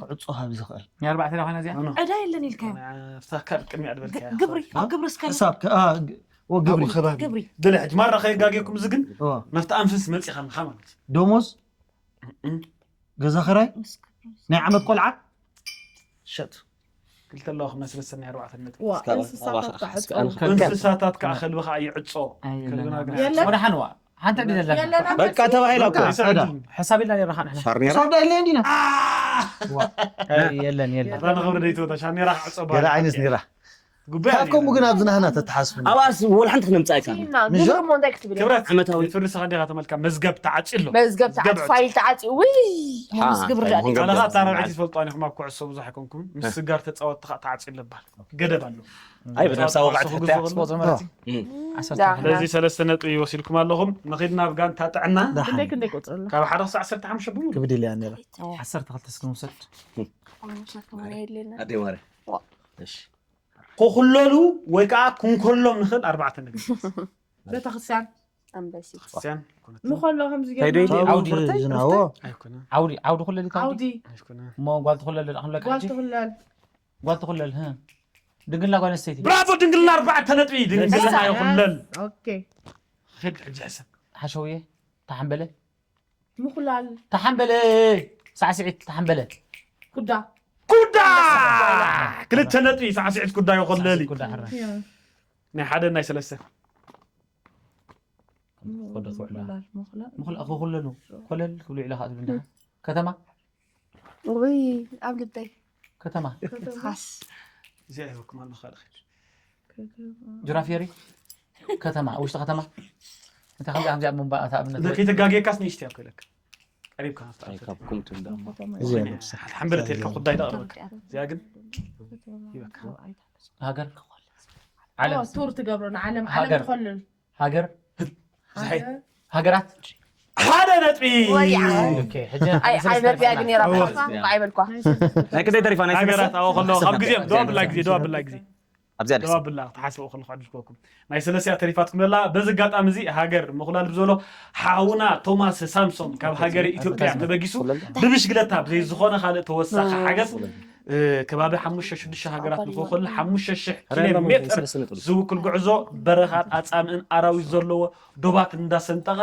ክዕጾ ሃብ ዝኽእል ናይ ኣርባዕተ ዳኾነ እዚኣ ኖ ኖ ኖ ዕዳ የለን ኢልካዮ ኣብታ ካብ ቅድሚ ኣድበልካ ግ- ግብሪ ኣብ ግብሪ እስከ ሕሳብ ከ- አ፣ ግ- ወ ግብሪ ኣብኡ ከባቢ ግብሪ ድለ ሕጂ ማራ ከየጋጌኩም እዚ ግን ኦ፣ ናብቲ ኣንፍስ መፂኻ ምኻ ማለት እዩ ደሞዝ፣ ገዛ ኽራይ፣ ናይ ዓመት ቆልዓ፣ ሸት ክልተ ኣለዋ ክመስለሰ ናይ ኣርባዕተ ነጥቢ ዋ እስካብ እንስሳታት ኣባኻ ክዓፀው ሓስብ ኣነ እንስሳታት ከዓ ከልቢ ከዓ ይዕጾ ከልብና ግን የለን። ወደ ሓንዋ ሓንቲ ዕድል ኣለና የለና በቃ ተባሂላ እኮ በቃ፣ ዕዳ። ሰብኣይ ሓሳብ ኢልና ነርና ሓንሕና ሻርኔራ ሳብ ዳይለ እንዲና የለን የለን እዛ ንኽብሪ ደይትወታ ሻኔራ ክዕጾ ገለ ዓይነት ኔራ ካብ ከምኡ ግን ኣብዚ ናህና ተተሓስቡ ኣብኣስ ወላ ሓንቲ ክነምፃእካ ሲና ግብሪ እሞ እንታይ ክትብል ኢኻ? ክብረት ዓመታዊ ፍርዲ ሰኻ ዲኻ ተመልካ መዝገብ ተዓፂ ኣሎ መዝገብ ተዓፂ ገበዕቲ። ፋይል ተዓፂ ውይ ሓ- ምስ ግብሪ ዳኣ ኣይኮን ካልኻ ገበዕቲ። ኣታ ረብዒት ይፈልጡ ኣነ ክማ ኩዕሶ ብዙሕ ኣይኮንኩም ምስ ስጋር ተፃወትቲ ከዓ ተዓፂ ኣለባል ገደብ ኣሎ ኣይ ብነብሳ ወቃዕቲ ኩዕሶ ሕትያ ክግዝኡ ስፖርት ከለዉ መረቲ ም። ዓሰርተ ዳ- ሓደ ስለዚ ሰለስተ ነጥቢ ወሲድኩም ኣለኹም ንኺድ ናብ ጋንታ ጥዕና ክንደይ ክንደይ ቁፅሪ ኣሎ? ካብ ሓደ ክሳብ ዓሰርተ ሓሙሽተ ብምሉ ክብድ ኢልያ ነራ ዓሰርተ ክልተ እስኪ ንውሰድ ኣደይ ማርያ እሺ ክኹለሉ ወይ ከዓ ክንኮሎም ንኽእል ኣርባዕተ ነገር ቤተክርስትያን ኣንበሲት ክርስቲያን ኮነት ንኸሎ ከምዚ እንታይ ዶ ኢሉ? ጌርና ዓውዲ ቁርተይ ቁርተይ ዝናዎ ቁርተይ? ኣይኮነ ዓውዲ ዓውዲ ኩለሊ ዓውዲ ኣይኮነ እሞ ጓል ትኹለሊ ዳኣ ክንብለካ ጓል ሕጂ ትኹለል ጓል ትኹለል ህ ድንግልና ጓል ኣንስተይቲ ብራቮ ድንግልና ኣርባዕተ ነጥቢ ድንግልና ይኹለል ኦኬ ኽድ ሕጂ ሕሰብ ሓሸውየ ተሓንበለ ምኹላል ተሓንበለ ሳዕስዒት ተሓንበለ ኩዳ ኩዳ ክልተ ነጥቢ ሳዕስዒት ኩዳ ይኹለል ኩዳ ሕራ ያ። ናይ ሓደ ናይ ሰለስተ ወደ ትውዕላ ምኹላል ምኹላል ምኹል ኣኹ ኩለሉ ኮለል ክብሉ ይዕላ ካብ ትብል እንዲኻ ከተማ ወይ ኣብ ልበይ ከተማ ትኻስ እዚኣ ይህበኩም ኣሎ ካልእ ኸይድ ጅራፌሪ ከተማ ውሽጢ ከተማ እንታይ ከምዚ ከምዚ ኣብ ምንባእ እታ ኣብነት እንተ ከይተጋጌካስ ንእሽቲ እያ ኮይለካ ቀሪብካ ናፍታ ኣይ፣ ካብ ኩምቱ እንዳ እዚ ሓንበለት ኢልካ ኩዳይ ደቕርበካ እዚኣ ግን ይበካ ሃገር ዓለም ቱር ትገብሮ ንዓለም ዓለም ሃገር። ትኸልል ሃገር ዝሓይ ሃገራት ሓደ ነጥቢ ኦኬ፣ ሕጂ ኣይ ኣይ መርዚያ ግን ነራ እወ። ኳ ኣይበልኳ ናይ ክንደይ ተሪፋ ናይ ሰለስተ? ሃገራት ኣዎ ከሎ ሓሰብ ካብ ግዜ ነበር። ደዋ ብላ ግዜ ደዋ ብላ ግዜ ኣብዚኣ ደስ ደዋ ብላ ክትሓስበ ከለኹ ዕድልኩም ናይ ሰለስቲኣ ተሪፋትኩም ዘላ በዚ ኣጋጣሚ እዚ ሃገር ምኹላል ብዘሎ ሓውና ቶማስ ሳምሶን ካብ ሃገር ኢትዮጵያ ተበጊሱ ብብሽግለታ ብዘይ ዝኾነ ካልእ ተወሳኺ ሓገዝ እ፣ ከባቢ ሓሙሽተ ሽዱሽተ ሃገራት ንክኾል ሓሙሽተ ሽሕ ኪሎ ሜትር ዝውክል ጉዕዞ በረኻት ኣጻምእን ኣራዊት ዘለዎ ዶባት እንዳሰንጠቐ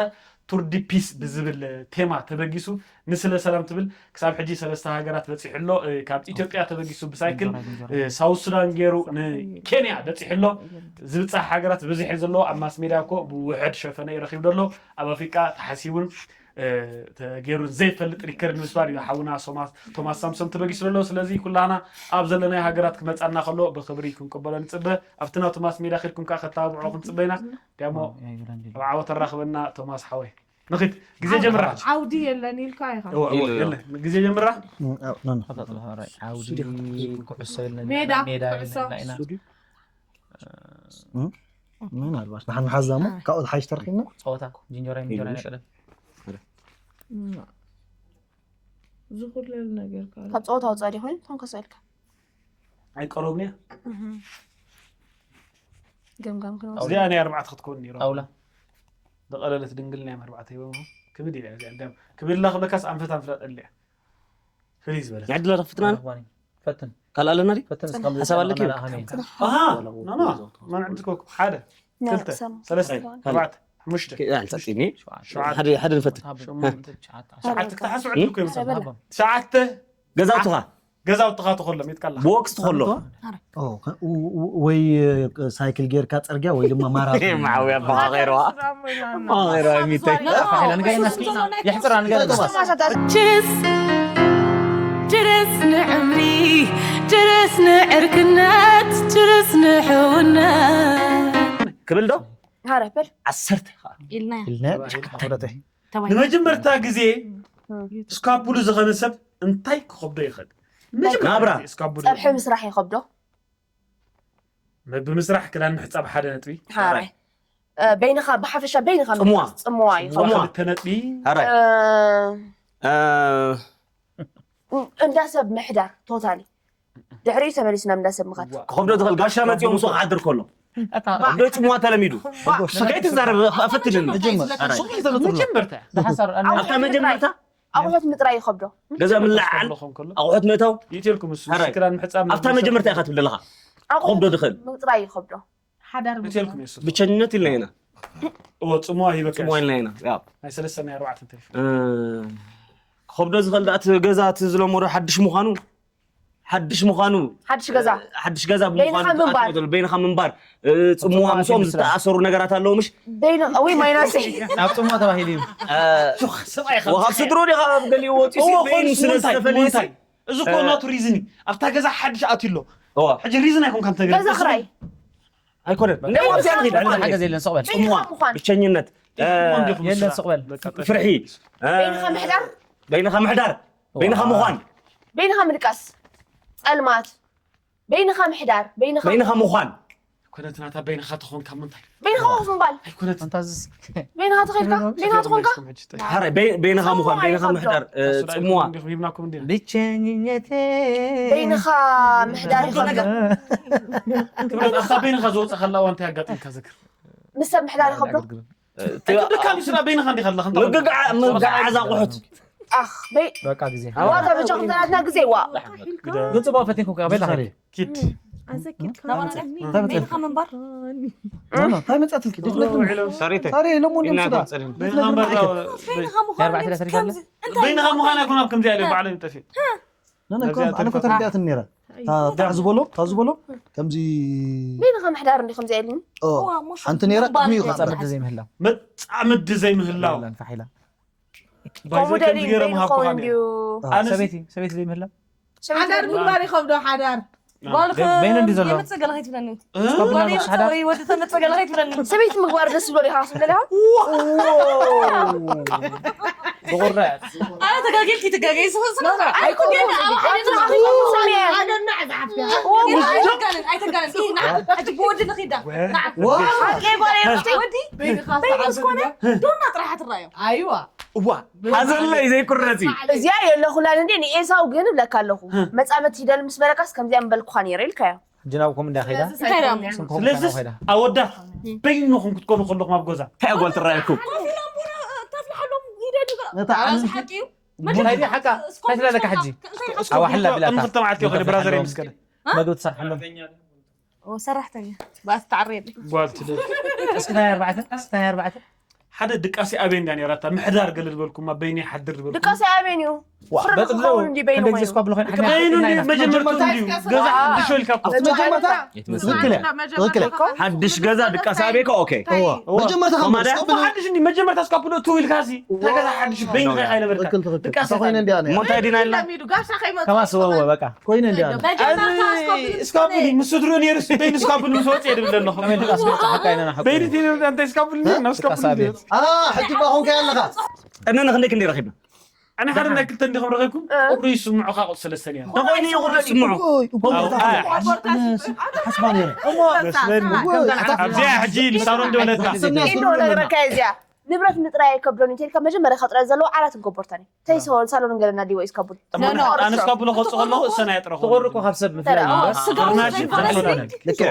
ቱር ዲ ፒስ ብዝብል ቴማ ተበጊሱ ንስለ ሰላም ትብል ክሳብ ሕጂ ሰለስተ ሃገራት በፂሑ ኣሎ። እ፣ ካብ ኢትዮጵያ ተበጊሱ ብሳይክል እ፣ ሳውት ሱዳን ገይሩ ንኬንያ በፂሑ ኣሎ። ዝብፃሕ ሃገራት ብዝሕ ዘለዎ ኣብ ማስ ሜድያ እኮ ብውሕድ ሸፈነ እዩ ረኪቡ ዘሎ። ኣብ ኣፍሪቃ ተሓሲቡን እ፣ ተገይሩን ዘይፈልጥ ሪከርድ ንምስባር እዩ ሓውና ሶማስ- ቶማስ ሳምሶን ተበጊሱ ዘሎ። ስለዚ ኩላና ኣብ ዘለናዮ ሃገራት ክመፃና ከሎ ብክብሪ ክንቅበሎ ንፅበ። ኣብቲ ናቱ ማስ ሜድያ ከድኩም ከዓ ከተባብዖ ክንፅበ ኢና። ዲያሞ ኣብ ዓወት ኣራኽበና ቶማስ ሓወይ። ንኺድ ግዜ ጀምራ። ዓውዲ የለን ኢልካ ኢኻ እወ፣ እወ፣ የለ። ግዜ ጀምራ። ዓውዲ ኩዕሶ የለን ሜዳ ሜዳ ኩዕሶ የለን ኢና ምናልባት ንሓን ሓዛሞ ካብኡ ዝሓይሽ ተረኪብና ፀወታ ጅንጀራ ምንጀራ ናይ ቀደም ዝኹለል ነገር ካልእ ካብ ፀወታ ወፃእ ዲኾይኑ ተንከሶ ኢልካ ኣይቀረብንያ። ገምጋም ክንወስድ እዚኣ ናይ ኣርባዕተ ክትከውን ነይሩ ጣውላ ዝቐለለት ድንግልና እዮም ኣርባዕተ ሂቦም ክብድ ኢለ እዚኣ እንዲያም ክብድላ ክብለካስ ኣንፈት ኣንፈት ኣጠልያ ፍልይ ዝበለት ንዕድላ ተኽፍትና ፈትን ካልእ ኣለና ድዩ ፈትን ሓሳብ ኣለኪ? ኣሃ ኖ ኖ ማን ዕድልኩም ሓደ ክልተ ሰለስተ ኣርባዕተ ሓሙሽተ ኣንጻጽኒ ሸውዓተ ሓደ ሓደ ንፈትን ሸሞንተ ትሽዓተ ዓሰርተ ሸውዓተ ክትሓስብ ዕድልኩም ይወስድ ሃቦም ገዛውትኻ ገዛውትኻ ትኾሎም የትካላ ብወቅስ ትኾሎ ወይ ሳይክል ጌርካ ፅርግያ ወይ ድማ ማራቶን መዓውያ ኣባኻ ኸይረዋ ኸይረዋ ሚተይ ፋሒላ ንገረና እስኪ የሕፅራ ንገረና ችርስ ችርስ ንዕምሪ ችርስ ንዕርክነት ችርስ ንሕውነት ክብል ዶ ሃረ በል ዓሰርተ ኢልና ኢልና ወደተይ ተባይ ንመጀመርታ ግዜ እስካቡሉ ዝኸነ ሰብ እንታይ ክኸብዶ ይኽእል ናብራ። እስካቡሉ ፀብሒ ምስራሕ ይኸብዶ ምግቢ ምስራሕ ክዳን ምሕፃብ ሓደ ነጥቢ ሃረ እ፣ በይንኻ፣ ብሓፈሻ በይንኻ ጽምዋ። ምፍላጥ ጽምዋ እዩ። ጽምዋ። ክልተ ነጥቢ። ሕራይ እ፣ እ፣ እንዳ ሰብ ምሕዳር ቶታሊ ድሕሪኡ ተመሊስና እንዳ ሰብ ምኻድ። ክኸብዶ ትኽእል ጋሻ መፂኦም ምስኡ ክሓድር ከሎ ዶ ጽምዋ ተለሚዱ። ከይትዛረብ ፈትልን። መጀመር ሕራይ። መጀመርታ ዝሓሳር ኣብታ መጀመርታ ኣቑሑት ምጥራይ ይኸብዶ። ገዛ ምልዓል ኣቑሑት ምእታው ይእትልኩም እሱ ሕራይ። ክዳን ምሕፃብ ኣብታ መጀመርታ ኢኻ ትብለለኻ። ክኸብዶ ትኽእል። ምጥራይ ይኸብዶ። ይእትልኩም የሱ ብቸኝነት ኢልና ኢና። እዎ ጽምዋ ሂበካ ጽምዋ ኢልና ኢና። ያው ናይ ሰለስተ ናይ ኣርባዕተ እንተ እ፣ ክኸብዶ ዝኽእል ደኣ እቲ ገዛ እቲ ዝለመዶ ሓድሽ ምዃኑ ሓድሽ ምዃኑ ሓድሽ ገዛ ሓድሽ ገዛ በይንኻ ብምዃኑ ምንባር። ዝኣትወሉ በይንኻ ምንባር እ፣ ጽምዋ ምስኦም ዝተኣሰሩ ነገራት ኣለዉ ምሽ በይኑ ወይ ማይናሰይ እ፣ ናብ ጽምዋ ተባሂሉ እዩ። እ፣ ሰብኣይ ወኻብ ስድሮ ዲኻ ኣብ ገሊኡ ወፂኡ ሲ በይኑ ስለ ዝተፈለየ ሲ እዚ እኮ ናቱ ሪዝን እዩ ኣብታ ገዛ ሓድሽ ኣትዩ ኣሎ እዋ ሕጂ ሪዝን ኣይኮንካ ተገ ገዛ ክራይ ኣይኮነን እንደ ኣብዚኣ ንኺድ ብሕጂ ሓገዝ የለን ስቕ በል። ጽምዋ ብቸኝነት እ፣ የለን ስቕ በል። ፍርሒ እ፣ በይንኻ ምሕዳር በይንኻ ምሕዳር በይንኻ ምዃን በይንኻ ምድቃስ ጸልማት በይንኻ ምሕዳር በይንኻ በይንኻ ምዃን ኮነት ናታ በይንኻ ተኾንካ ምንታይ በይንኻ ኮፍ ምባል ኣይኮነት ኣንታዝስ በይንኻ ተኸልካ በይንኻ ተኾንካ ሓራይ በይ- በይንኻ ምዃን በይንኻ ምሕዳር እ፣ ጽምዋ ሂብናኩም እንዲና ብቸኝነተ በይንኻ ምሕዳር ይኸብዶ። ክብረት ኣብታ በይንኻ ዝወፅእ ከላ እዋ እንታይ ኣጋጢምካ ዝክር ምስ ሰብ ምሕዳር ይኸብዶ። ደካም ስላ በይንኻ እንዲኻ ኣለኻ ምግግዓ ምግዓዝ ኣቑሑት ኣኽ በይ በቃ ግዜ ዋታ በጃኹም ተናትና ግዜ ዋ ግን ጽቡቕ ፈቲንኩም ከ በላ ኪድ ናባና እንታይ ምንባር እንታይ መጻትልኪ ሰሪተ ታሪ ሎሞ እንዲም ስዳ በይንኻ ምበር የርባዕተ ተሪፋለ በይንኻ ምዃን ኣይኮን ኣብ ከምዚ ያለ ባዕለ ጠፊ ነነኮ ኣነኮ ተረዲኣትን ነራ ታዝ በሎ ታዝ በሎ ከምዚ በይንኻ ምሕዳር እንዲ ከምዚ ኢሉኒ ሓንቲ ነራ ቅድሚ እዩ መጻምዲ ዘይምህላው መጻምዲ ዘይምህላው ፋሒላ ከምኡ ደሊ ገይሮም ሃብኩኻ እንዲዩ ሰበይቲ ሰበይቲ ዘይምህላው ሓዳር ምግባር ይኸብዶ ሓዳር በይኑ እንዲ ዘሎ የምፅእ ገለ ከይትብለኒ ስኮብላ ጓል ነብሲ ሓዳር የምፅእ ወይ ወዲ ተምፅእ ገለ ከይትብለኒ ሰበይቲ ምግባር ደስ ዝብሎ ዲኻ ስብለለኻ ብቑረዕ ኣነ ተጋጊልኪ ትጋገይ ስብስብ ኣይኮነን። ኣይተጋንን ኣይተጋንን ብወዲ ንኺዳ ወዲ በይንስ ኮነ ዶና ጥራሓ ትረኣዮ ኣይዋ እዋ ሓዘለይ ዘይቁረፂ እዚኣ የለኹላን እንዴ ንኤሳው ግን እብለካ ኣለኹ መፃመት ሂደል ምስ በለካስ ከምዚኣ ምበልኩኻ ነይረ ኢልካዮ ሕጂ ናብ ኮም እንዳ ኸይዳ እንታይ ደኣ ስም ኮም ስለዚስ ኸይዳ ኣወዳት በይንኹም ክትኮኑ ከለኹም ኣብ ገዛ እንታይ ጓል ትረኣየኩም ኮፍ ኢሎም ቡና ተፍልሓሎም ሂደ ድጋ ነታ ዓለም ሓቂ እዩ እንታይ ድዩ ሓቃ እንታይ ትላለካ ሕጂ ኣዋሕላ ብላታ ክልተ መዓልቲ ይኸደ ብራዘር ምስ ከደ መግቢ ትሰርሐሎም ሰራሕተኛ ባስ ተዓርየ ጓል ትደ እስኪ ናይ ኣርባዕተ እስኪ ናይ ኣርባዕተ ሓደ ድቃሲ ኣበይ እንዳ ነራታ ምሕዳር ገለ ዝበልኩማ በይኒ ሓድር ዝበልኩ ድቃሲ ኣበይን እዩ ፍርዲ በጥሎ ክኸውን እንዲ በይኑ ከንደግዜ ኮይኑ ስኳ ብለኾይን በይኑ መጀመርቱ እንዲዩ ገዛ ሓድሽ ወልካ ኣብቲ መጀመርታ ትክክል እያ ትክክል እያ ሓድሽ ገዛ ድቃስ ኣበይካ ኦኬ እዋ መጀመርታ ኮማዳ? ከምስቆብል ሓድሽ እንዲ መጀመርታ ስካፕ ዶ ትውልካ ሲ እንታይ ገዛ ሓድሽ በይንኻ ኢኻ ይነበርካ ትክክል ትክክል ድቃስ ኮይነ እንዲያ ነያ ሞንታይ ዲና ኢልና ለሚዱ ጋሻ ከይመጡ ከማስ ወወ በቃ ኮይነ እንዲያ ነያ እስካፕ ምስ ድሮ ነይሩ ሲ በይኑ ስካፕ ምስ ወፅእ ድብለ ኣለኹ ከመይ ድቃስ መጽእ ሓቃ ኢና ንሓቁ በይኑ እንታይ ስካፕ ናብ ስካፕ ድቃስ ኣቤት ኣ ሕጂ ባ ኾንካ ኣለኻ ጠነነ ክንደይ ክንደይ ረኺብና ኣነ ሓደ ናይ ክልተ እንዲኹም ረኺብኩም ቁሪ ይስምዑ ካብ ሰለስተ ነይሩ ተኾይኑ ይቑርስ ስምዑ ሓስባ ነይረ ኣብዚኣ ሕጂ ንሳሮን ደወለታ ኢንዶ ነግረካ እዚኣ ንብረት ምጥራይ ከብዶን እንተልካ መጀመርያ ከጥረ ዘለዎ ዓራት ንጎቦርታኒ ተይሰወን ሳሎን ገለና ዲወ ኢስካቡል ኣነስ ካብ ብሎ ከወፅእ ከለኹ እሰና የጥረኹ ትቑርቁ ካብ ሰብ ምፍላይ እዩ። ፍርናሽ ልክዕ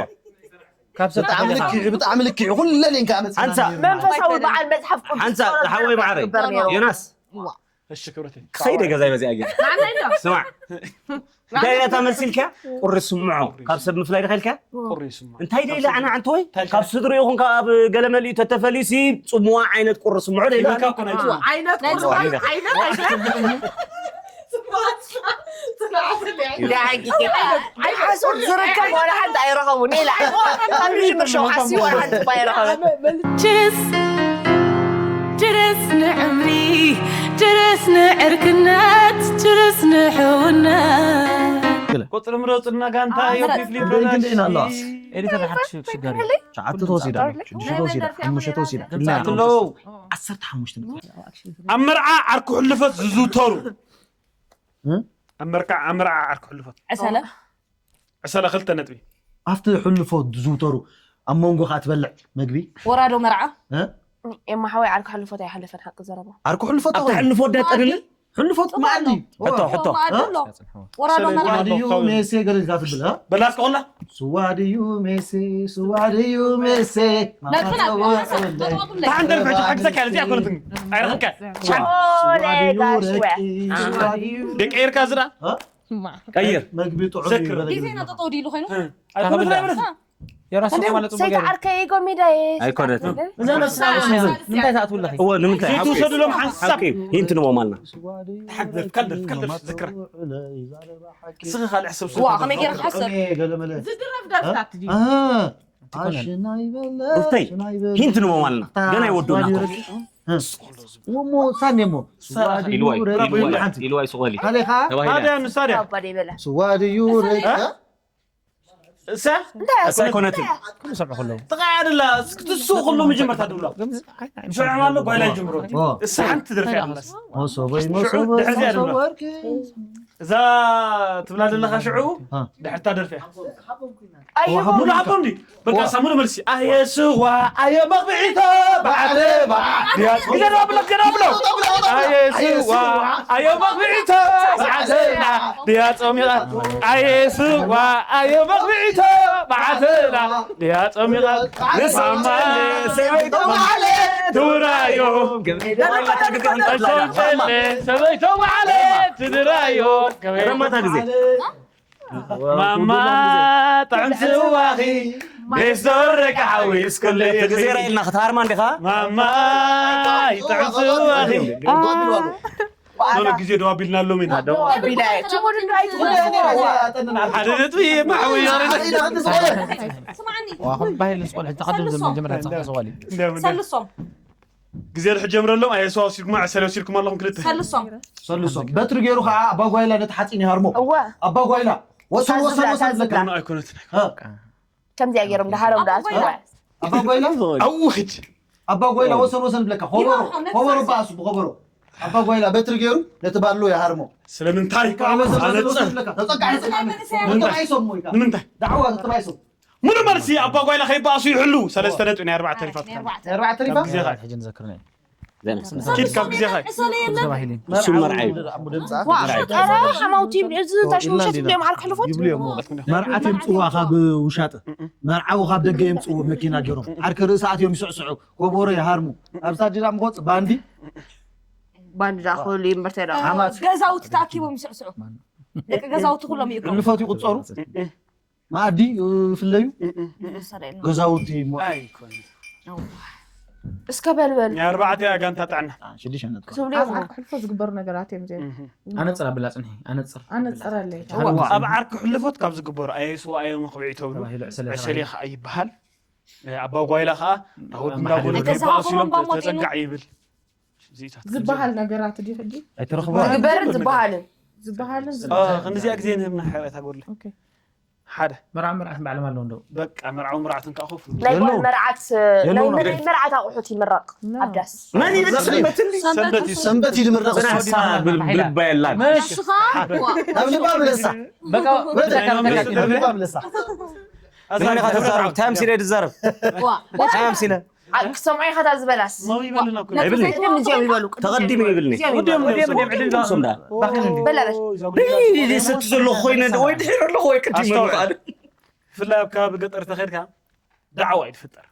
ካብ ሰብ ብጣዕሚ ልክዕ ብጣዕሚ ልክዕ ኩለ ሌንካ መፅና ሓንሳ መንፈሳዊ በዓል መፅሓፍ ቅዱስ ሓንሳ ጸሎት ዝሓወይ ማዕረይ ግበር ነይሩ። ዮናስ እሺ ክብረተይ ክኸይደ ገዛይ በዚኣ ገ ስማዕ እንታይ ኢላ እታ መልሲ ኢልካ ቁሪ ስምዖ ካብ ሰብ ምፍላይ ዲኻ ኢልካ ቁሪ ይስምዑ እንታይ ደ ኢላ ኣነ ዓንተወይ ካብ ስድሪ ይኹን ካብ ገለ መሊኡ ተተፈልዩ ሲ ጽምዋ ዓይነት ቁሪ ስምዖ ደ ኢላ ይብልካ እኮ ናይ ጽምዋ ዓይነት ጽምዋ ኢልካ። ዓይነት ሓሶት ዝርከብ ዋላ ሓንቲ ኣይረኸቡን ኢላ ካብ ምሽምር ሸውሓሲ ዋላ ሓንቲ እኳ ኣይረኸበን ችርስ ችርስ ንዕምሪ ችርስ ንዕርክነት ችርስ ንሕውነት ቁፅሪ ምረፁና ጋንታ ዮፊፍሊ ክንደይ ኣለዋ ኤዲተር ሓድሽ ሽጋሪ ሸዓተ ተወሲዳ ሽዱሽተ ተወሲዳ ሓሙሽተ ተወሲዳ ኣለዉ ዓሰርተ ሓሙሽተ ኣብ መርዓ ዓርኩ ሕልፈት ዝዝውተሩ ኣብ መርዓ ኣብ መርዓ ዓርኩ ሕልፈት ዕሰለ ዕሰለ ክልተ ነጥቢ ኣብቲ ሕልፎት ዝዝውተሩ ኣብ መንጎ ከኣ ትበልዕ መግቢ። ወራዶ መርዓ። እ? ኤማ ሓወይ ዓርኪ ሕልፎት ኣይሓለፈን ሓቂ ዘረባ። ዓርኩ ሕልፎት ኣብቲ ሕልፎ ደጥርልን ሕልፎት መኣዲ ሕልፎት ሕቶ ሕቶ እ? ወራዶ ሰለይ መርዓ ዝሓለፎ ድዩ ካብ- ሜሴ ገለ ኢልካ ትብል እ? በላስ ከላ ስዋ ድዩ ሜሴ ስዋ ድዩ ሜሴ ነብስና ማማተወ ተጠዋቁለይ ታሓን ደርፊ ሕጂ ሓግዘካ እያ እዚኣ ኮነትኒ ኣይረኽብካ ኦለ ጋሽ ወያ ደቂ ኤርካ ዝዳ ቀይር መግቢ ጥዑም ዘክር። እዩ በለ ግዜና ግርማ። ጠጠው ዲሉ ኮይኑ ኣይኮነት ኣይበለት የራሱ ማለት ሰይት ዓርከይ ጎሚዳየ ኣይኮነት። እዛ መስላ ንምንታይ ትኣትውለኺ እወ ንምንታይ ዘይትውሰድሎም ሓንሳብ ሂንት ንሞ ማልና ሓግዘፍ ካልደፍ ካልደፍ ዝክራ እስኺ ካልዕ ሰብ ዋ ከመይ ገይረ ክሓሰብ ገለመለ ዝድረፍ ደርፍታት ድዩ ኣሽናይ በለ ሩፍተይ፣ ሽናይ በለ ሂንት ንሞ ማልና ገና ይወዱና ወሞ ሳኔሞ ኢልዋይ ኢልዋይ ኢልዋይ ስቆሊ ካሌኻ ተባሂላ ታዲያ ንሳዲያ ኣባ ደይበላ ስዋ ድዩ ረቂ እሳ እሳ ኣይኮነትን ክምሰምዑ ከለዉ ጥቃ ያደላ እስክትስኡ ከሎ መጀመርታ ድብላ ሽዑ ኣሎ ጓይላ ይጅምሮ እሳ ሓንቲ ደርፊ ያደላስ መሶበይ ሽዑ መሶበይ ድሕዚ ያደላ መሶበ ወርቂ እዛ ትብላ ዘለካ ሽዑ እ። ድሕርታ ደርፊ እያ ኣይቦ ሙሉ ሃቦም ድዩ በቃ ሳሙሉ መልሲ ኣየ ስዋ ኣየ መቕብዒቶ በዓተ በዓ ግዜ ደዋ ብሎ ግዜ ደዋ ብሎ ኣየ ስዋ ኣየ መቕብዒቶ በዓተና ድያ ጾሚቓ ኣየ ስዋ ኣየ መቕብዒቶ በዓተና ድያ ጾሚቓ ንሳማ ሰበይቶ በዓለ ትውራዮ ሰበይቶ በዓለ ትድራዮ ረማታ ግዜ ማማ ጥዕም ስዋኺ ቤት ዘወረቀ ሓዊ እስከለ ተግዜራ ኢልና ክትሃርማ እንዲኻ ማማይ ጥዕም ስዋኺ ኖኖ ግዜ ደው ኣቢልና ኣሎም ኢና ሓደ ነጥቢ ማሕዊ ባህል ስቆል ተቀድም ዝብል መጀመርያ ተቀሰዋሊ ሰልሶም ግዜ ድሕር ጀምረሎም ኣየስዋ ወሲድኩም ዕሰለ ወሲድኩም ኣለኹም ክልተ ሰልሶም ሰልሶም በትሪ ገይሩ ከዓ ኣባጓይላ ነቲ ሓፂን ይሃርሞ እወ ኣባጓይላ ወሰን ወሰን ወሰን ዝብለካ ኣይኮነትን እ፣ ከምዚኣ ገይሮም ድሃሮም ደኣ ኣባጓይላ ኣውኽድ ኣባጓይላ ወሰን ወሰን ዝብለካ ኮበሮ ኮበሮ በኣሱ ብኮበሮ ኣባጓይላ በትሪ ገይሩ ነቲ ባሎ ይሃርሞ ስለምንታይ ከዓ ወሰን ወሰን ኣነፅር ዝብለካ ተፀቃ ተፀቃ ተባይሶም ወይ ከዓ ንምንታይ ዳዕዋ ተባይሶም ሙሉ መልሲ ኣባ ጓይላ ከይበኣሱ ይሕሉ ሰለስተ ነጥቢ ናይ ኣርባዕተ ተሪፋት ኣርባዕተ ተሪፋ ግዜኻ ሕጂ ንዘክር ናይ ኪድ ካብ ግዜኻ ተባሂሉ ተባሂሉ ኧረ ሓማውቲ ይብል እዚ እንታይ ሽሙ ውሸት እንዲኦም ዓርኪ ሕልፎት ይብሉ እዮም መርዓት የምፅዋ ካብ ውሻጠ መርዓዊ ካብ ደገ የምፅዎ መኪና ገይሮም ዓርኪ ርእሲ ኣትዮም ይስዕስዑ ኮቦሮ ይሃርሙ ኣብ ሳዲራ ምቆፅ ባንዲ ባንዲ ዳ ክህሉ ይምበር ተዳ ሓማት ገዛውቲ ተኣኪቦም ይስዕስዑ ደቂ ገዛውቲ ኩሎም ይእከቡ ልፈት ይቁፀሩ መኣዲ ይፍለዩ ገዛውቲ ይሞ ኣይኮነ እስከ በልበል ናይ ኣርባዕተ እያ ጋንታ ጥዕና ሽዱሽተ ነጥቢ ክትብሉ ኣብ ኢኹም ዓርኪ ሕልፎ ዝግበሩ ነገራት እዮም እዚኦም ኣነፅር ኣብላ ፅንሒ ኣነፅር ኣነፅረለይ ኣብ ዓርኪ ሕልፎት ካብ ዝግበሩ ኣየስዋ ኣየ መኽብዒ ተብሉ ተባሂሉ ዕሰለ ዕሰሌ ከዓ ይበሃል ኣባ ጓይላ ከዓ ናወዲ እንዳጎነ ገዛ ከይበኣሱ ኢሎም ሃቦም ባሞ ተፀጋዕ ይብል ዝበሃል ነገራት ድዩ ሕጂ ኣይትረኽቦ ግበርን ዝበሃልን ዝበሃልን ክንዚኣ ግዜ ንህብና ሕረታ ጎድለ ኦኬ። ሓደ መርዓ መርዓት ባዕሎም ኣለዉ እንደው በቃ መርዓዊ መርዓትን ከዓ ኮፍ ናይ ጓል የለውም። መርዓት የለውም። ናይ መርዓት ኣቑሑት ይምረቕ ኣብ ዳስ መን ይብል ሰንበት እንዲ ሰንበት እዩ ሰንበት እዩ ዝምረቕ ስራሕ ብልባ የላን ናብ ልባ ምለሳ በቃ በቃ ናብ ልባ ምለሳ ንመን ኢኻ ተዛረብ እንታይ ኣምሲለ ድዛረብ እንታይ ኣምሲለ ክሰምዖ ኢኻ እታ ዝበላስ መው ይበልና እኮ ኣይብልኒ። ቅድም እዚኦም ይበሉ ቅድም ተቐዲሙ ይብልኒ እዚኦም ይበሉ ወዲኦም ወዲኦም ዕድል ዝሃብሶም ዳ በላበል ሰቲ ዘለኹ ኮይነ ወይ ድሒር ኣለኹ ወይ ቅድም ኣስተውዕል። ይበሉ ብፍላይ ኣብ ከባቢ ገጠር ተኸድካ ዳዕዋ እዩ ትፍጠር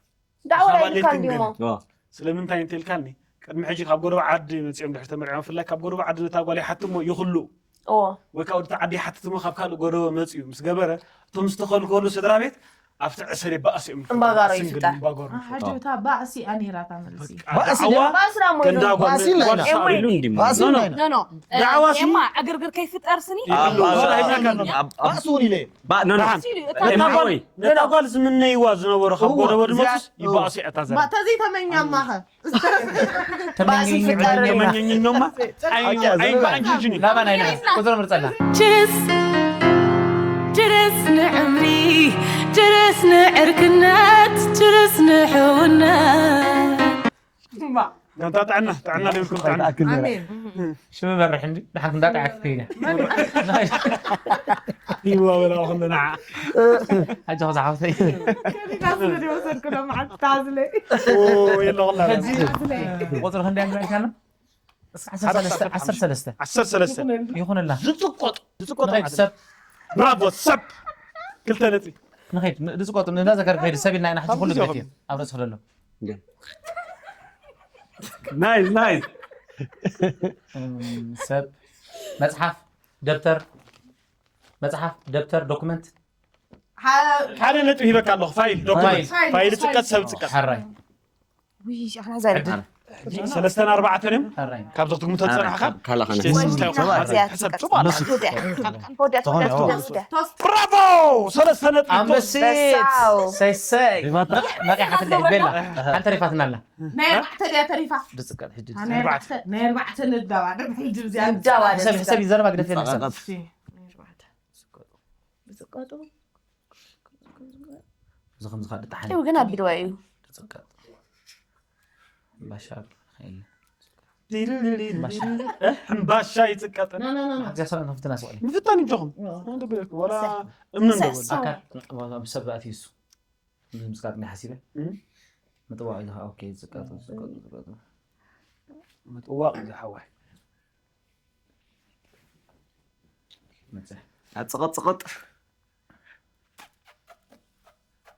ዳዕዋ ካባ ላይ ልካ ለይትን እንዲሞ ገለ። ስለምንታይ እንተልካኒ ቅድሚ ሕጂ ካብ ጎረባ ዓዲ መፂኦም ድሕሪ ተመርዖም ብፍላይ ካብ ጎረባ ዓዲ ነታ ጓል ይሓትሞ ይኽልኡ ኦ ወይ ካብ ወድቲ ዓዲ ይሓትትሞ ካብ ካልእ ጎረበ መፅኡ ምስ ገበረ እቶም ዝተኸልከሉ ስድራ ቤት ኣብቲ ዕሰል ይበኣስ እዮም እምባጋሮ ስንግል ይፍጠር። እምባጋሮ ሓጂ እታ ባእሲ ኣኒራ እታ መልሲ ባእሲ ዳዕዋ ባእሲ ዳሞ ገንዳ ይብሉ። ጓል ባእሲ ጓል ናይ- ሳዕሪ ኢሉ እንዲ ባእሲ ኖ ናይ- ኖ ኖ ዳዕዋ ሲ- ኤማ ዕግርግር ከይፍጠር ስኒ ይብሉ። ባእሲ እውን ኢለ ባ ኖ ኖ ሲሉ እታ ነታ ኤማ ጓል ወይ ነታ ጓል ዝምነይዋ ዝነበሩ ካብ እዋ፣ ጎረበ ድመፅስ እዚኣ- ይበኣሱ እያ እታ ዘላ ተዘይተመኛማኻ ባእሲ ይፍጠር ተመኘኝኖማ ኣይኑ ኣይኑ ኣንጅጅኒ ላባ ናይ ቁፅሪ ምርፀላ ችርስ ችርስ ንዕምሪ ችርስ ንዕርክነት ችርስ ንሕውነት ጋንታ ጥዕና፣ ጥዕና ለይብልኩም ጥዕና። ኣሜን። ሽም በርሕ እንዲ ድሓን እንዳጣዕክ ትይና ይዋወላ ከለና ሓጂ ዝሓፍተይ ከዲና ስለ ዝወሰድኩ ዶ መዓልቲ ታዝለይ የለኹላ ቁፅሪ ክንደይ ንበልካና ዓሰርተ ሰለስተ ይኹንላ ዝፅቆጥ ዝፅቆጥ ንኸይድ ሰብ ብራቮ ሰብ ክልተ ነጥቢ ንኸይድ ዝፅቆጡ እንዳዘከር ከይድ ሰብ ኢልና ኢና ሕጂ ኩሉ ግዜ ኣብ ርእሲ ክደሎ ናይስ ናይስ ሰብ መፅሓፍ ደብተር መፅሓፍ ደብተር ዶክመንት ሓደ ነጥቢ ሂበካ ኣለኹ ፋይል ዶክመንት ፋይል ዝጥቀጥ ሰብ ዝጥቀጥ ሕራይ ውይ ኣና ዘር ሰለስተን ኣርባዕተን እዮም ሕራይ ካብዚ ክትግምቶ ዝፀናሕካ ካላኸነ ሽተይ ስልስተ ይኹን እዚኣ ሕሰብ ትጥቀጥ ፅቡቅ ኣሎ ወዲያ ወዲያ ትወስድያ ብራቮ ሰለስተ ነጥቢ ኣንበሲት በሳው። ሰይሰይ ነቂሓትለ ቤላ ሓንቲ ተሪፋትና ኣላ ናይ ኣርባዕተ ድያ ተሪፋ ድፅቀጥ ሕጂ ናይ ኣርባዕተ ናይ ኣርባዕተ ንዳባ ደብ ሕጂ ብዚኣ ሰብ ሰብ ይዘረባ ግደፍ የለ ሰብ እሺ ናይ ኣርባዕተ ዝቀጡ እዚ ከም ዝኻድ ጣሓን ይው ግን ኣቢልዋ እዩ ድፅቀጥ ባሻ ሕምባሻ ይፅቀጥ ሓዚያ ሰብኣይ ንፍትና ስቕ ምፍታን ይጆኹም ወላ እምኒ እንደበሉ ኣካል ብሰብ ኣትዩ እሱ ምዝቃጥ ናይ ሓሲበ ምጥዋቕ ኢልካ ኦኬ ዝቀጡ ዝቀጡ ዝቀጡ ምጥዋቕ ዝሓዋይ መፅሕ ኣፅቐጥፅቐጥ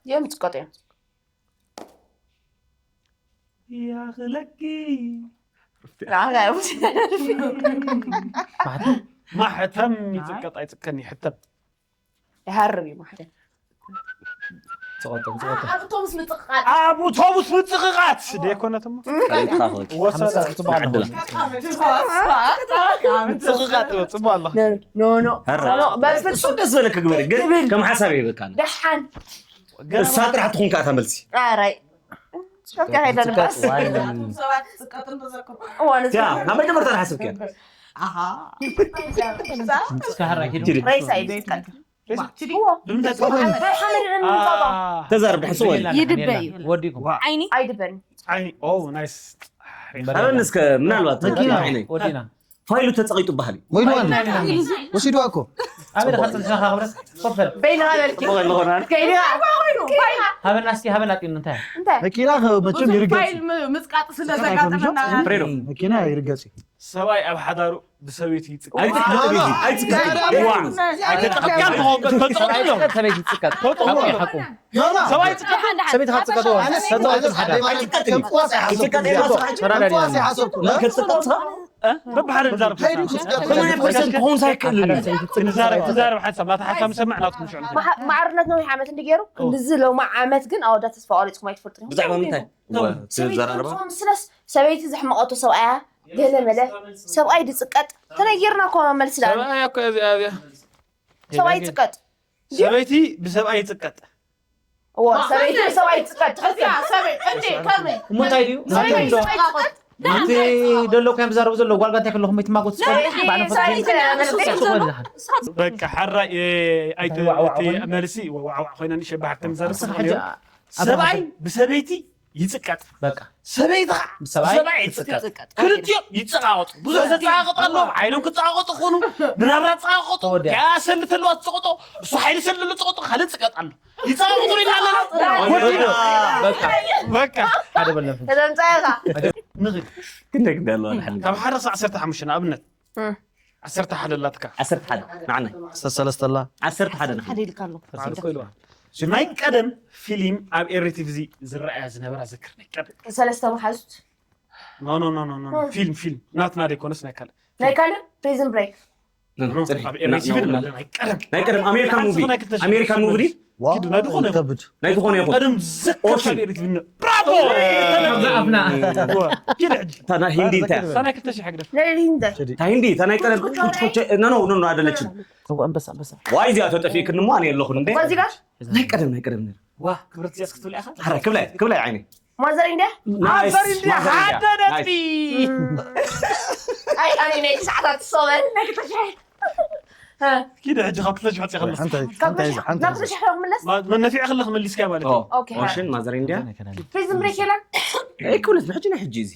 እዮም ዝቀጡ እዮም ያኽለኪ ማሕተም ማሕተም ይፅቀጥ ኣይፅቀን ይሕተም ይሃርብ እዩ ማሕተም ፅቐጦም ፅቐጦም ኣብቶምስ ምጥቕቓጥ ኣብ ኣውቶቡስ ምፅቕቓት ደይኮነትሞ ቃሊትካ ኾት ወሰዳ ዕድላ ፅቕቓጥ ፅቡቅ ኣሎ ኖ ኖ ሀረ። ኖ በፍጹም እሱ ደስ ዝበለክ ግበሪ ግን ከም ሓሳብ ይበቃ ደሓን እሳ ጥራሕ ትኹን ከዓ ተመልሲ ኣራይ ሸፍካ ከይደንባስ እዋን እዋን ያ ናብ መጀመርታ ሓስብከ እስከ ሀራይ ሂዱ ሬሳ ይበይትቀል ብምንታይ ተዛረብ ድሕን ስወል ይድበ እዩ። ወዲኩም ዓይኒ ዓይኒ ኦ ናይስ ኣበን እስከ ምናልባት ዓይነይ ወዲና ፋይሉ ተፀቂጡ በሃል እዩ ወይድዋን ወሲድዋ እኮ ኣበይ ካ ፅንስኻ ክብረት ኮፈል በይንኻ በልኪ ከይድኻ ሃበና እስኪ ሃበና ጢኑ እንታይ እንታይ መኪና መቸም ይርገጽ ፋይል ምፅቃጥ ስለ ዘጋጠመና ፍሬዶ መኪና ይርገጽ እዩ ሰብኣይ ኣብ ሓዳሩ ብሰበይቱ ይፅቀ ኣይትካተል ኣይትካተል ኣይተጠቀምካ ትኸውን ተጠቕሙ እዮም ሰበይቲ ትፅቀጥ ተጠቕሙ እዮም ሓቁ ሰብኣይ ይፅቀ ሰበይቲ ካብ ፅቀጥዋ ተፃወትም ሓዳር ተራዳድያ በብሓደ ንዛረብ ክኾን ሳይክእል ንዛረብ ትዛረብ ሓሳብ ናታ ሓሳብ ንሰምዕ ናትኩም ሽዑ ማዕርነት ነዊሕ ዓመት እንዲ ገይሩ ክንድዚ ሎማ ዓመት ግን ኣወዳት ተስፋ ቆሪፅኩም ኣይትፈልጡ ኢኹም። ብዛዕባ ምንታይ ትዘራረባ ስለስ ሰበይቲ ዘሕመቐቶ ሰብኣያ ገለ መለ ሰብኣይ ድፅቀጥ ተነጊርና እኮ መልሲ ዳ ሰብኣይ እኮ እዚኣ እዚኣ ሰብኣይ ይፅቀጥ ሰበይቲ ብሰብኣይ ይፅቀጥ እዎ ሰበይቲ ብሰብኣይ ይፅቀጥ ትኽክል እሞ እንታይ ድዩ እቲ ደሎ ኮም ዝዛረቡ ዘለዉ ጓል ጋንታይ ከለኹም ኣይትማጎት በቃ ሓራ እቲ መልሲ ዋዕዋዕ ኮይና ንሸ ባሕቲ ምዛረብ ሰብኣይ ብሰበይቲ ይፅቀጥ በቃ ሰበይቲ ከዓ ሰብኣይ ሰብኣይ ይፅቀጥ ክልቲኦም ይፀቃወጡ ብዙሕ ዘፀቃቀጡ ኣለዎም ዓይኖም ክፀቃቀጡ ክኾኑ ብናብራ ፀቃቀጡ ተወዲኣ። ያ ሰልፍ ኣለዋ ትፀቀጦ እሱ ሓይሊ ሰልፍ ኣሎ ፀቀጦ ካልእ ፅቀጥ ኣሎ ይፀቃቀጡ ኢና ኣለና ወዲና በቃ በቃ ሓደ በለን ተዘምፀኻ ንኽእል ክንደይ ክንደይ ኣለዋ ንሓን ካብ ሓደ ክሳብ ዓሰርተ ሓሙሽተ ንኣብነት እም። ዓሰርተ ሓደ ኣላትካ ዓሰርተ ሓደ ንዓናይ ዓሰርተ ሰለስተ ኣላ ዓሰርተ ሓደ ንዓናይ ሓደ ኢልካ ኣሎ ናይ ቀደም ፊልም ኣብ ኤሪ ቲቪ ዝረኣያ ዝነበራ ዝክር ናይ ቀደም ሰለስተ መሓዙት ኖ ኖ ኖ ኖ ኖ ፊልም ፊልም ናትና ደይኮነስ ናይ ካልእ ናይ ካልእ ፕሪዝን ብሬክ ጽንሒ ኣብ ኤሪ ቲቪ ዝነበረ ናይ ቀደም ናይ ቀደም ኣሜሪካን ሙቪ ኣሜሪካን ሙቪ ድዩ ኪድ ናይ ዝኾነ ይኹን ናይ ዝኾነ ይኹን ቀደም ዝዘከር ካብ ኤሪ ቲቪ ዝነበረ ብራቮ ኣብና ኪድ ሕጂ እታ ናይ ሂንዲ እንታይ እያ? ሳና ክልተ ሺሕ ሕግደፍ ናይ ሊንደ እታ ሂንዲ እታ ናይ ቀደም ኮቸኮቸ ኖ ኖ ኖ ኖ ኣይደለችን ኣንበሳ ኣንበሳ ዋይ እዚኣ ተጠፊእክኒ እሞ ኣነ የለኹን እንዴ እዚጋ ናይ ቀደም ናይ ቀደም ነይሩ ዋ ክብረት ዚያስ ክትብል ኢኻ ሓራ ክብላይ ክብላይ ዓይነይ ማዘር እንደ ናይስ ማዘር እንደ ማዘር ሓደ እንደ ነጥቢ ናይስ ኣይ ኣነ ናይ ሰዓታት ሰበን ናይ ክልተ ሺሕ ኪድ ሕጂ ካብ ክልተ ሺሕ ወፂኻ ኣለኻ ሓንቲ ካብ ሓንቲ ክልተ ሺሕ ሓንቲ ናብ ክልተ ሺሕ ዶ ክምለስ ማ- መነፊዕ ከለኽ መሊስካ ማለት እዩ ኦኬ ኦሽን ማዘር እንዲያ ፕሪዝን ብሬክ የለን ኣይኮነት ንሕጂ ናይ ሕጂ እዚ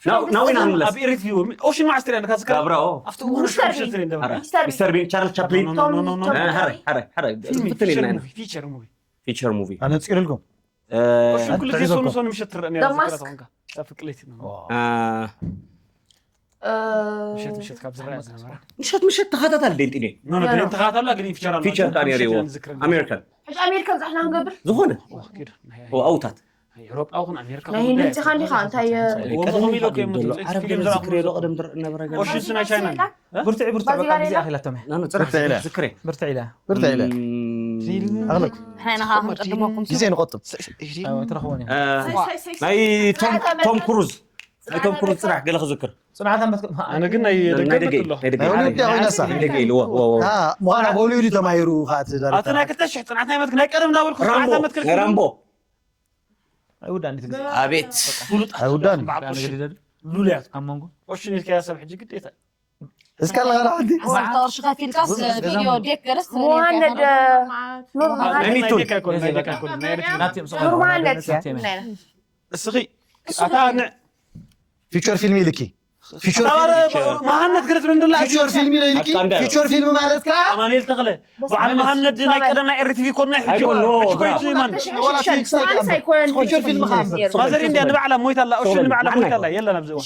ናው ናው ኢና ንመለስ ኣብ ኤሪትቪ ኦሽን ማዕስትር ያለ ካዝካ ጋብራኦ ኣብቲ እዋን ሚስተር ሸትሪ እንደ ሐረ ሚስተር ቢን ቻርልስ ቻፕሊን ኖ ኖ ኖ እ፣ ሐረ ሐረ ሐረ ፍትን ኢልና ኢና ፊቸር ሙቪ ፊቸር ሙቪ ኣነፂርልኩም እ፣ ኦሽን ኩሉ ግዜ ሶኑ ሶኑ ምሸት ትረአ ነራ ደማስክ። ዝክራ ተኾንካ ኣብ ፍቅሌት ነው እ፣ ምሸት ምሸት ካብ ዝረአ ዝነበረ ምሸት ምሸት ተኸታታሊ ደንጢኔ ኖ ኖ ግን ተኻታላ ግን ፊቸር ኣሎ ፊቸር ካን ሪዎ ኣሜሪካን ሕጂ ኣሜሪካ ንፃሕና ንገብር ዝኾነ ኪዱ ኣውታት ናይ ዩሮጳ ኹን ኣሜሪካ ናይ ህንዲ ምፅኻ እንዲኻ እንታይ ወንዞም ኢሎ ከይሙ ዓረብ ፊልም ገለ ዝክሪ ዶ ዝረኣኹ ቀደም ዝረአ ነበረ ገለ ኦሽን ናይ ቻይና ብርትዒ ብርትዕ በቃ ግዜ ኣኺላቶም እያ ናኖ ጽራሕ ብርትዕ ኢለ። ዝክሪ ብርትዕ ኢለ ብርትዕ ኢለ ንሕና ከዓ ክንቅድመኩም ግዜ ንቆጥብ ትረኽቦን እዩ ናይ ቶም ቶም ክሩዝ ናይ ቶም ክሩዝ ጽራሕ ገለ ክዝክር ጽንዓት ኣንበት ኣነ ግን ናይ ናይ ደገ ደገ ኣሎ ናይ ደገ ናይ ወልድ ያው ይነሳ። ናይ ደገ ኢልዎ ወ- ወ- ምዃን ኣብ ሆሊውድ እዩ ተማሂሩ ከዓ እቲ ኣብቲ ዳይሬክተር ናይ ክልተ ሽሕ ጽናት ናይ መት ናይ ቀደም እንዳበልኩ ራምቦ ጽናት መት ናይ ራምቦ ኣይውዳን እዩ ትግዜ ኣቤት ኣይውዳን በዓል ቁርሺ። ገዲደሉ ሉልያት ኣብ መንጎ ኦሽን ኢልካያ ሰብ ሕጂ ግዴታ እስካ ኣለኻ ደሓንቲ ዓሰርተ ቅርሺ ከፊልካስ ቪድዮ ዴክ ገለስ መዋነድ ናይ ሚቱን ናብቲ እዮም ኑር መሃነት ናብቲ እዮም ኢና እስኺ ኣታ ን ፊቸር ፊልም ኢልኪ ፊቸር ኣታ መሃነት ገለ ትብል እንደላ ፊቸር ፊልም ኢለ ኢልኪ ኣቃንዳ። ፊቸር ፊልም ማለት ከ ኣማኑኤል ተኽለ በዓል መሃነት ናይ ቀደም ናይ ኤርቲቪ ኮን ናይ ሕጂ ኣይኮን፣ ኖ፣ ሕጂ ብራ። ኮይቱ ይማን ወላ ፊልም ሳይኮን ፊቸር ፊልም ፊቸር ፊልም ከ ማዘር እንዲያ ንባዕላ ሞይታ ኣላ ኦሽን ንባዕላ ሞይታ ኣላ የላ ናብዚ እዋን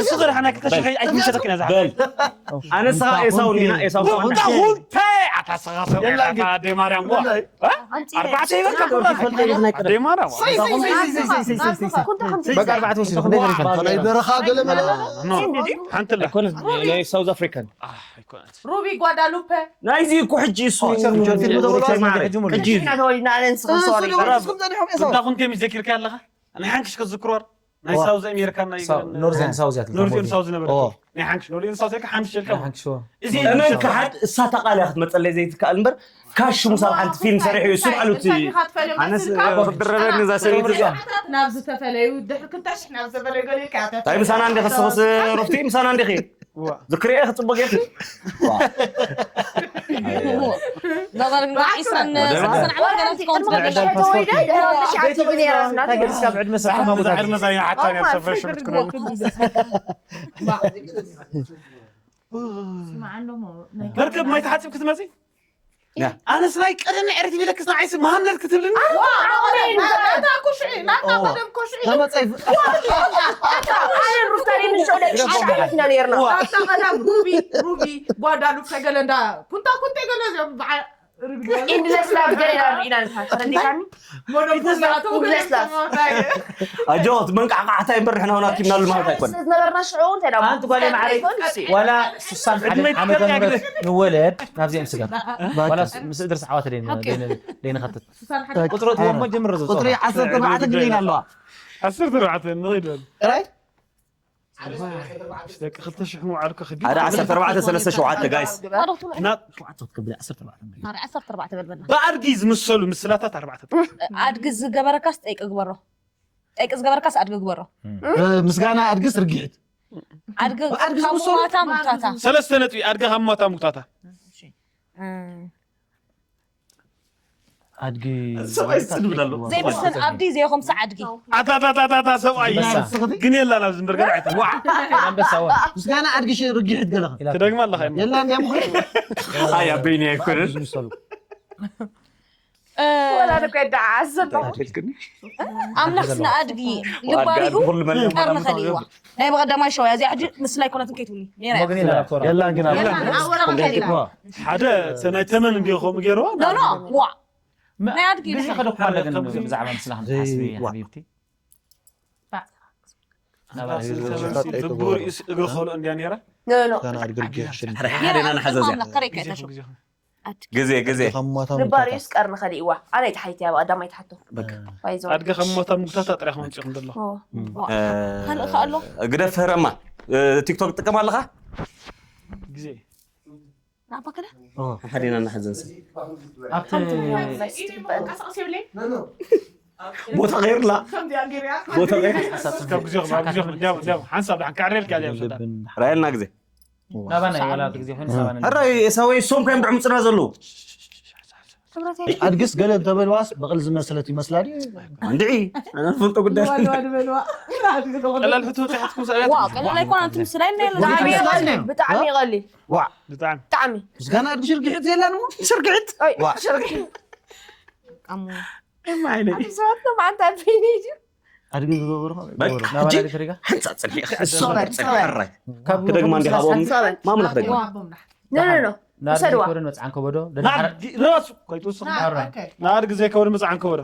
እስኺ ደሓና ክተሽኺ ኣይትምሸተክና ዝሓ በል ኣነሳ ኤሳው እንዲና ኤሳው ቁምታ ሁንተ ኣታ ሰኻ ሰብ ኣታ ደማርያም ዋ ኣርባዕተ ይበልካ ደማርያም በቃ ኣርባዕተ ወሲዱ ክንደይ ገሪፋ ናይ በረኻ ገለ መለ ሓንቲ ኣላ ኣይኮነ ናይ ሳውዝ ኣፍሪካን ኣይኮነት ሩቢ ጓዳሉፐ ናይዚ እኮ ሕጂ እሱ ፊቸር ፊልም ተብሎ ርኢቶይ ማዕረ ሕጂ ሙሉ ሕጂ እዩ። ኢና ተወሊድና ኣነ ንስኹም ሰሪ እንዳ ኩንቴ ምስ ዘኪርካ ኣለኻ ኣነ ሓንክሽ ከዝክርዋር ናይ ሳውዝ ኣሜሪካ ናይ ኖርዘርን ሳውዝ ያትል ኖርዘርን ሳውዝ ነበረ ኦ። ናይ ሓንክሽ ኖርዘርን ሳውዝ ያትል ሓምሽ ሸልካ ሓንክሾ እዚ እመን ክሓድ እሳ ተቃልያ ክትመፀለይ ዘይትከኣል እምበር ካሽ ሙሳብ ሓንቲ ፊልም ሰሪሑ እዩ ስም ኣሉቲ ኣነስ ኣቦ ክትድረበኒ እዛ ሰበይቲ እዚኣ ናብ ዝተፈላለዩ ድሕሪ ክልተ ሽሕ ናብ ዝበለ ገለ ይካተት እንታይ ምሳና እንዲ ከስኸስ ሮፍቲ ምሳና እንዲኺ ዝክርኤ ክፅቡቅ ጌርኪ ዛዛር ግን ዒስራን ሰለስተ ዓመት ገና ክትከውን ትኽእል ገዲስካ ብዕድመ ሰብካ ማጉታት መዛኛ ሓታ ሰፈር ሽርት ክነሉ በርከብ ማይ ተሓፂብ ክትመፂ ኣነስ ናይ ቀደም ዕርት ቢለክስ ንዓይስ መሃነት ክትብልኒ ተመፀይ ሩፍታሌ ምንሸው ደቂ ዓመትና ነርና ዋ። ኣታ ቀዳም ሩቢ ሩቢ ጓዳሉፕ ከገለ እንዳ ኩንታ ኩንቴ ገለ እዚኦም በዓ ኢንድለስ ላቭ ገለ ኢና ርኢና ንሳ ተረዲካኒ ኢንድለስ ላቭ ኣጆት መንቃዕቃዕታ እምበር ንሕና ውን ኣኪብናሉ ማለት ኣይኮነ ዝነበርና ሽዑ እንታይ ዳ ኣንቲ ጓል ማዕረ ዋላ ስሳን ሓደ ዓመተ ምህረት ንወለድ ናብዚኦም ስገር ዋላ ምስ እድርስ ዓዋተ ደይንኸትት ቁፅሪ ትወሞ ጀምር ቁፅሪ ዓሰርተ ኣርባዕተ ግዜ ኢና ኣለዋ ዓሰርተ ኣርባዕተ ንኸይድ በል ጥራይ ደቂ ክልተ ሽሕ መውዓልካ ከቢድ ሓደ ዓሰርተ ኣርባዕተ ሰለስተ ሸውዓተ ጋይስ እና ሸውዓተ ክትከብል ዓሰርተ ኣርባዕተ ዓሰርተ ኣርባዕተ በልበልና ብኣድጊ ዝምሰሉ ምስላታት ኣርባዕተ ኣድጊ ዝገበረካስ ጠይቂ ግበሮ ጠይቂ ዝገበረካስ ኣድጊ ግበሮ ምስጋና ኣድግስ ርግሒት ኣድጊ ካብ ሙማታ ሙታታ ሰለስተ ነጥቢ ኣድጊ ካብ ሙማታ ሙታታ ኣድጊ ሰብኣይ ስድብል ኣሎ ዘይብስን ኣብዲ ዘይኹምሳ ኣድጊ ኣታታታታታ ሰብኣይ ግን የላ ናብ ዝንበር ገለ ኣይተ ዋ ምስጋና ኣድጊ ርግሒት ገለኻ ትደግማ ኣለኻ የላ እንዲያ ምዃን ኣይ ኣበይኒ ኣይኮነን ዝምሰሉ ወላ ደኮ የደዓዓስ ዘሎ ኣምላኽ ንኣድጊ ልባሪኹ ቀርኒ ኸሊእዋ ናይ በቐዳማይ ሸው እዚኣ ሕጂ ምስላ ኣይኮነትን ከይትብሉ የላን ግን ኣወራ ከሊእዋ ሓደ ናይ ተመን እንዲኹም ገይርዋ ኖ ኖ ዋ ናይ ኣድጊ ግዜ ከደኩ ኣለገን ብዛዕባ ምስላ ክንሓስብ ሓቢብቲ እግሪ ከልኦ እንዲያ ነራ ሓደ ኢና ንሓዘ እዚኣ ግዜ ግዜ ንባሪዩስ ቀርኒ ከሊእዋ ኣነ ይትሓይት እያ ብቐዳማይ ትሓቶ ኣድገ ከም ሞታ ምጉታት ኣጥሪያ ክመፅኹም ደሎ ካልእ ከ ኣሎ ግደፍ ህረማ ቲክቶክ ትጥቀም ኣለኻ ግዜ ናባ ከደ ሓደ ኢና ንሓዘ ንስ ኣብቲ ቦታ ቐይርላ ቦታ ቐይር ካብ ግዜ ካብ ግዜ እንዲያው እንዲያው ሓንሳብ ደሓን ካዕሬልካ ዲያ ሰዳ ራየልና ግዜ ናባና ይወላ ኣብቲ ግዜ ኮይኑ ናባና ሕራይ ኤሳወይ እሶም ከዮም ድዕምፅና ዘለዉ ኣድግስ ገለ እንተበልዋስ በቕሊ ዝመሰለት ይመስላ ድዩ? እንድዒ ኣነ ዝፈልጦ ጉዳይ ቀላል ሕቶ በፂሓትኩም ሰብያት ዋው ቀለል ኣይኮነ ኣንቲ ምስላ ይና የለ ብጣዕሚ ይቐሊል ዋ ብጣዕሚ ብጣዕሚ ምስጋና ኣድጊ ሽርግሒት የላን እሞ ስርግዒት ኦይ ሽርግሒ ማ ዓይነት ኣንቲ ሰባት ነው ማንታ ቢኒጂ ኣድጊ ዝገበሩ በቃ ናባና ሕጂ ድክሪጋ ሓንፃ ፅንሒ ሶበር፣ ሶበር። ሕሶበር ፅንሒ ሕራይ ክደግማ እንዲኻ ብኦም ማምላኽ ደግማ ኖ ኖ ኖ ውሰድዋ ናድጊ ሮሱ ከይትወስኽ ናድጊ ዘይከበዶ መፅዓን ከበዶ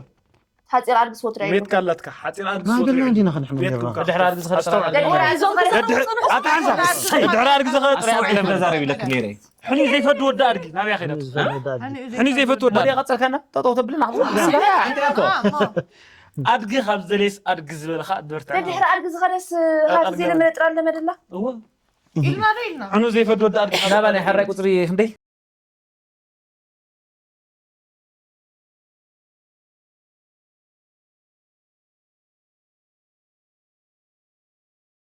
ሓፂር ኣድግስ ወትራ እዩ ቤትካ ኣላትካ ሓፂር ኣድግስ ናገና ወትራ እንዲና ክንሕምል ነርና ድሕሪ ኣድግስ ኸስተ ደድሕሪ ኣድግስ ወትራ ድሕሪ ኣድግስ ኸጥራ ኣስተውዒለ ተዛረብ ኢለክ ነይረ ሕኒ ዘይፈዱ ወዳ ኣድጊ ናብያ ከይደ ሕኒ ዘይፈቱ ወዳ ወደ ቀፀልካና ጠጠው ተብልና ኣድጊ ካብ ዘለየስ ኣድጊ ዝበልካ ድበርታ ደድሕሪ ኣድጊ ዝኸደስ ሃዚ ዝለመደ ጥራ ለመደላ እዎ ኢልና ዶ ኢልና ሕኑ ዘይፈዱ ወዳ ኣድጊ ናባ ናይ ሓራይ ቁፅሪ ክንደይ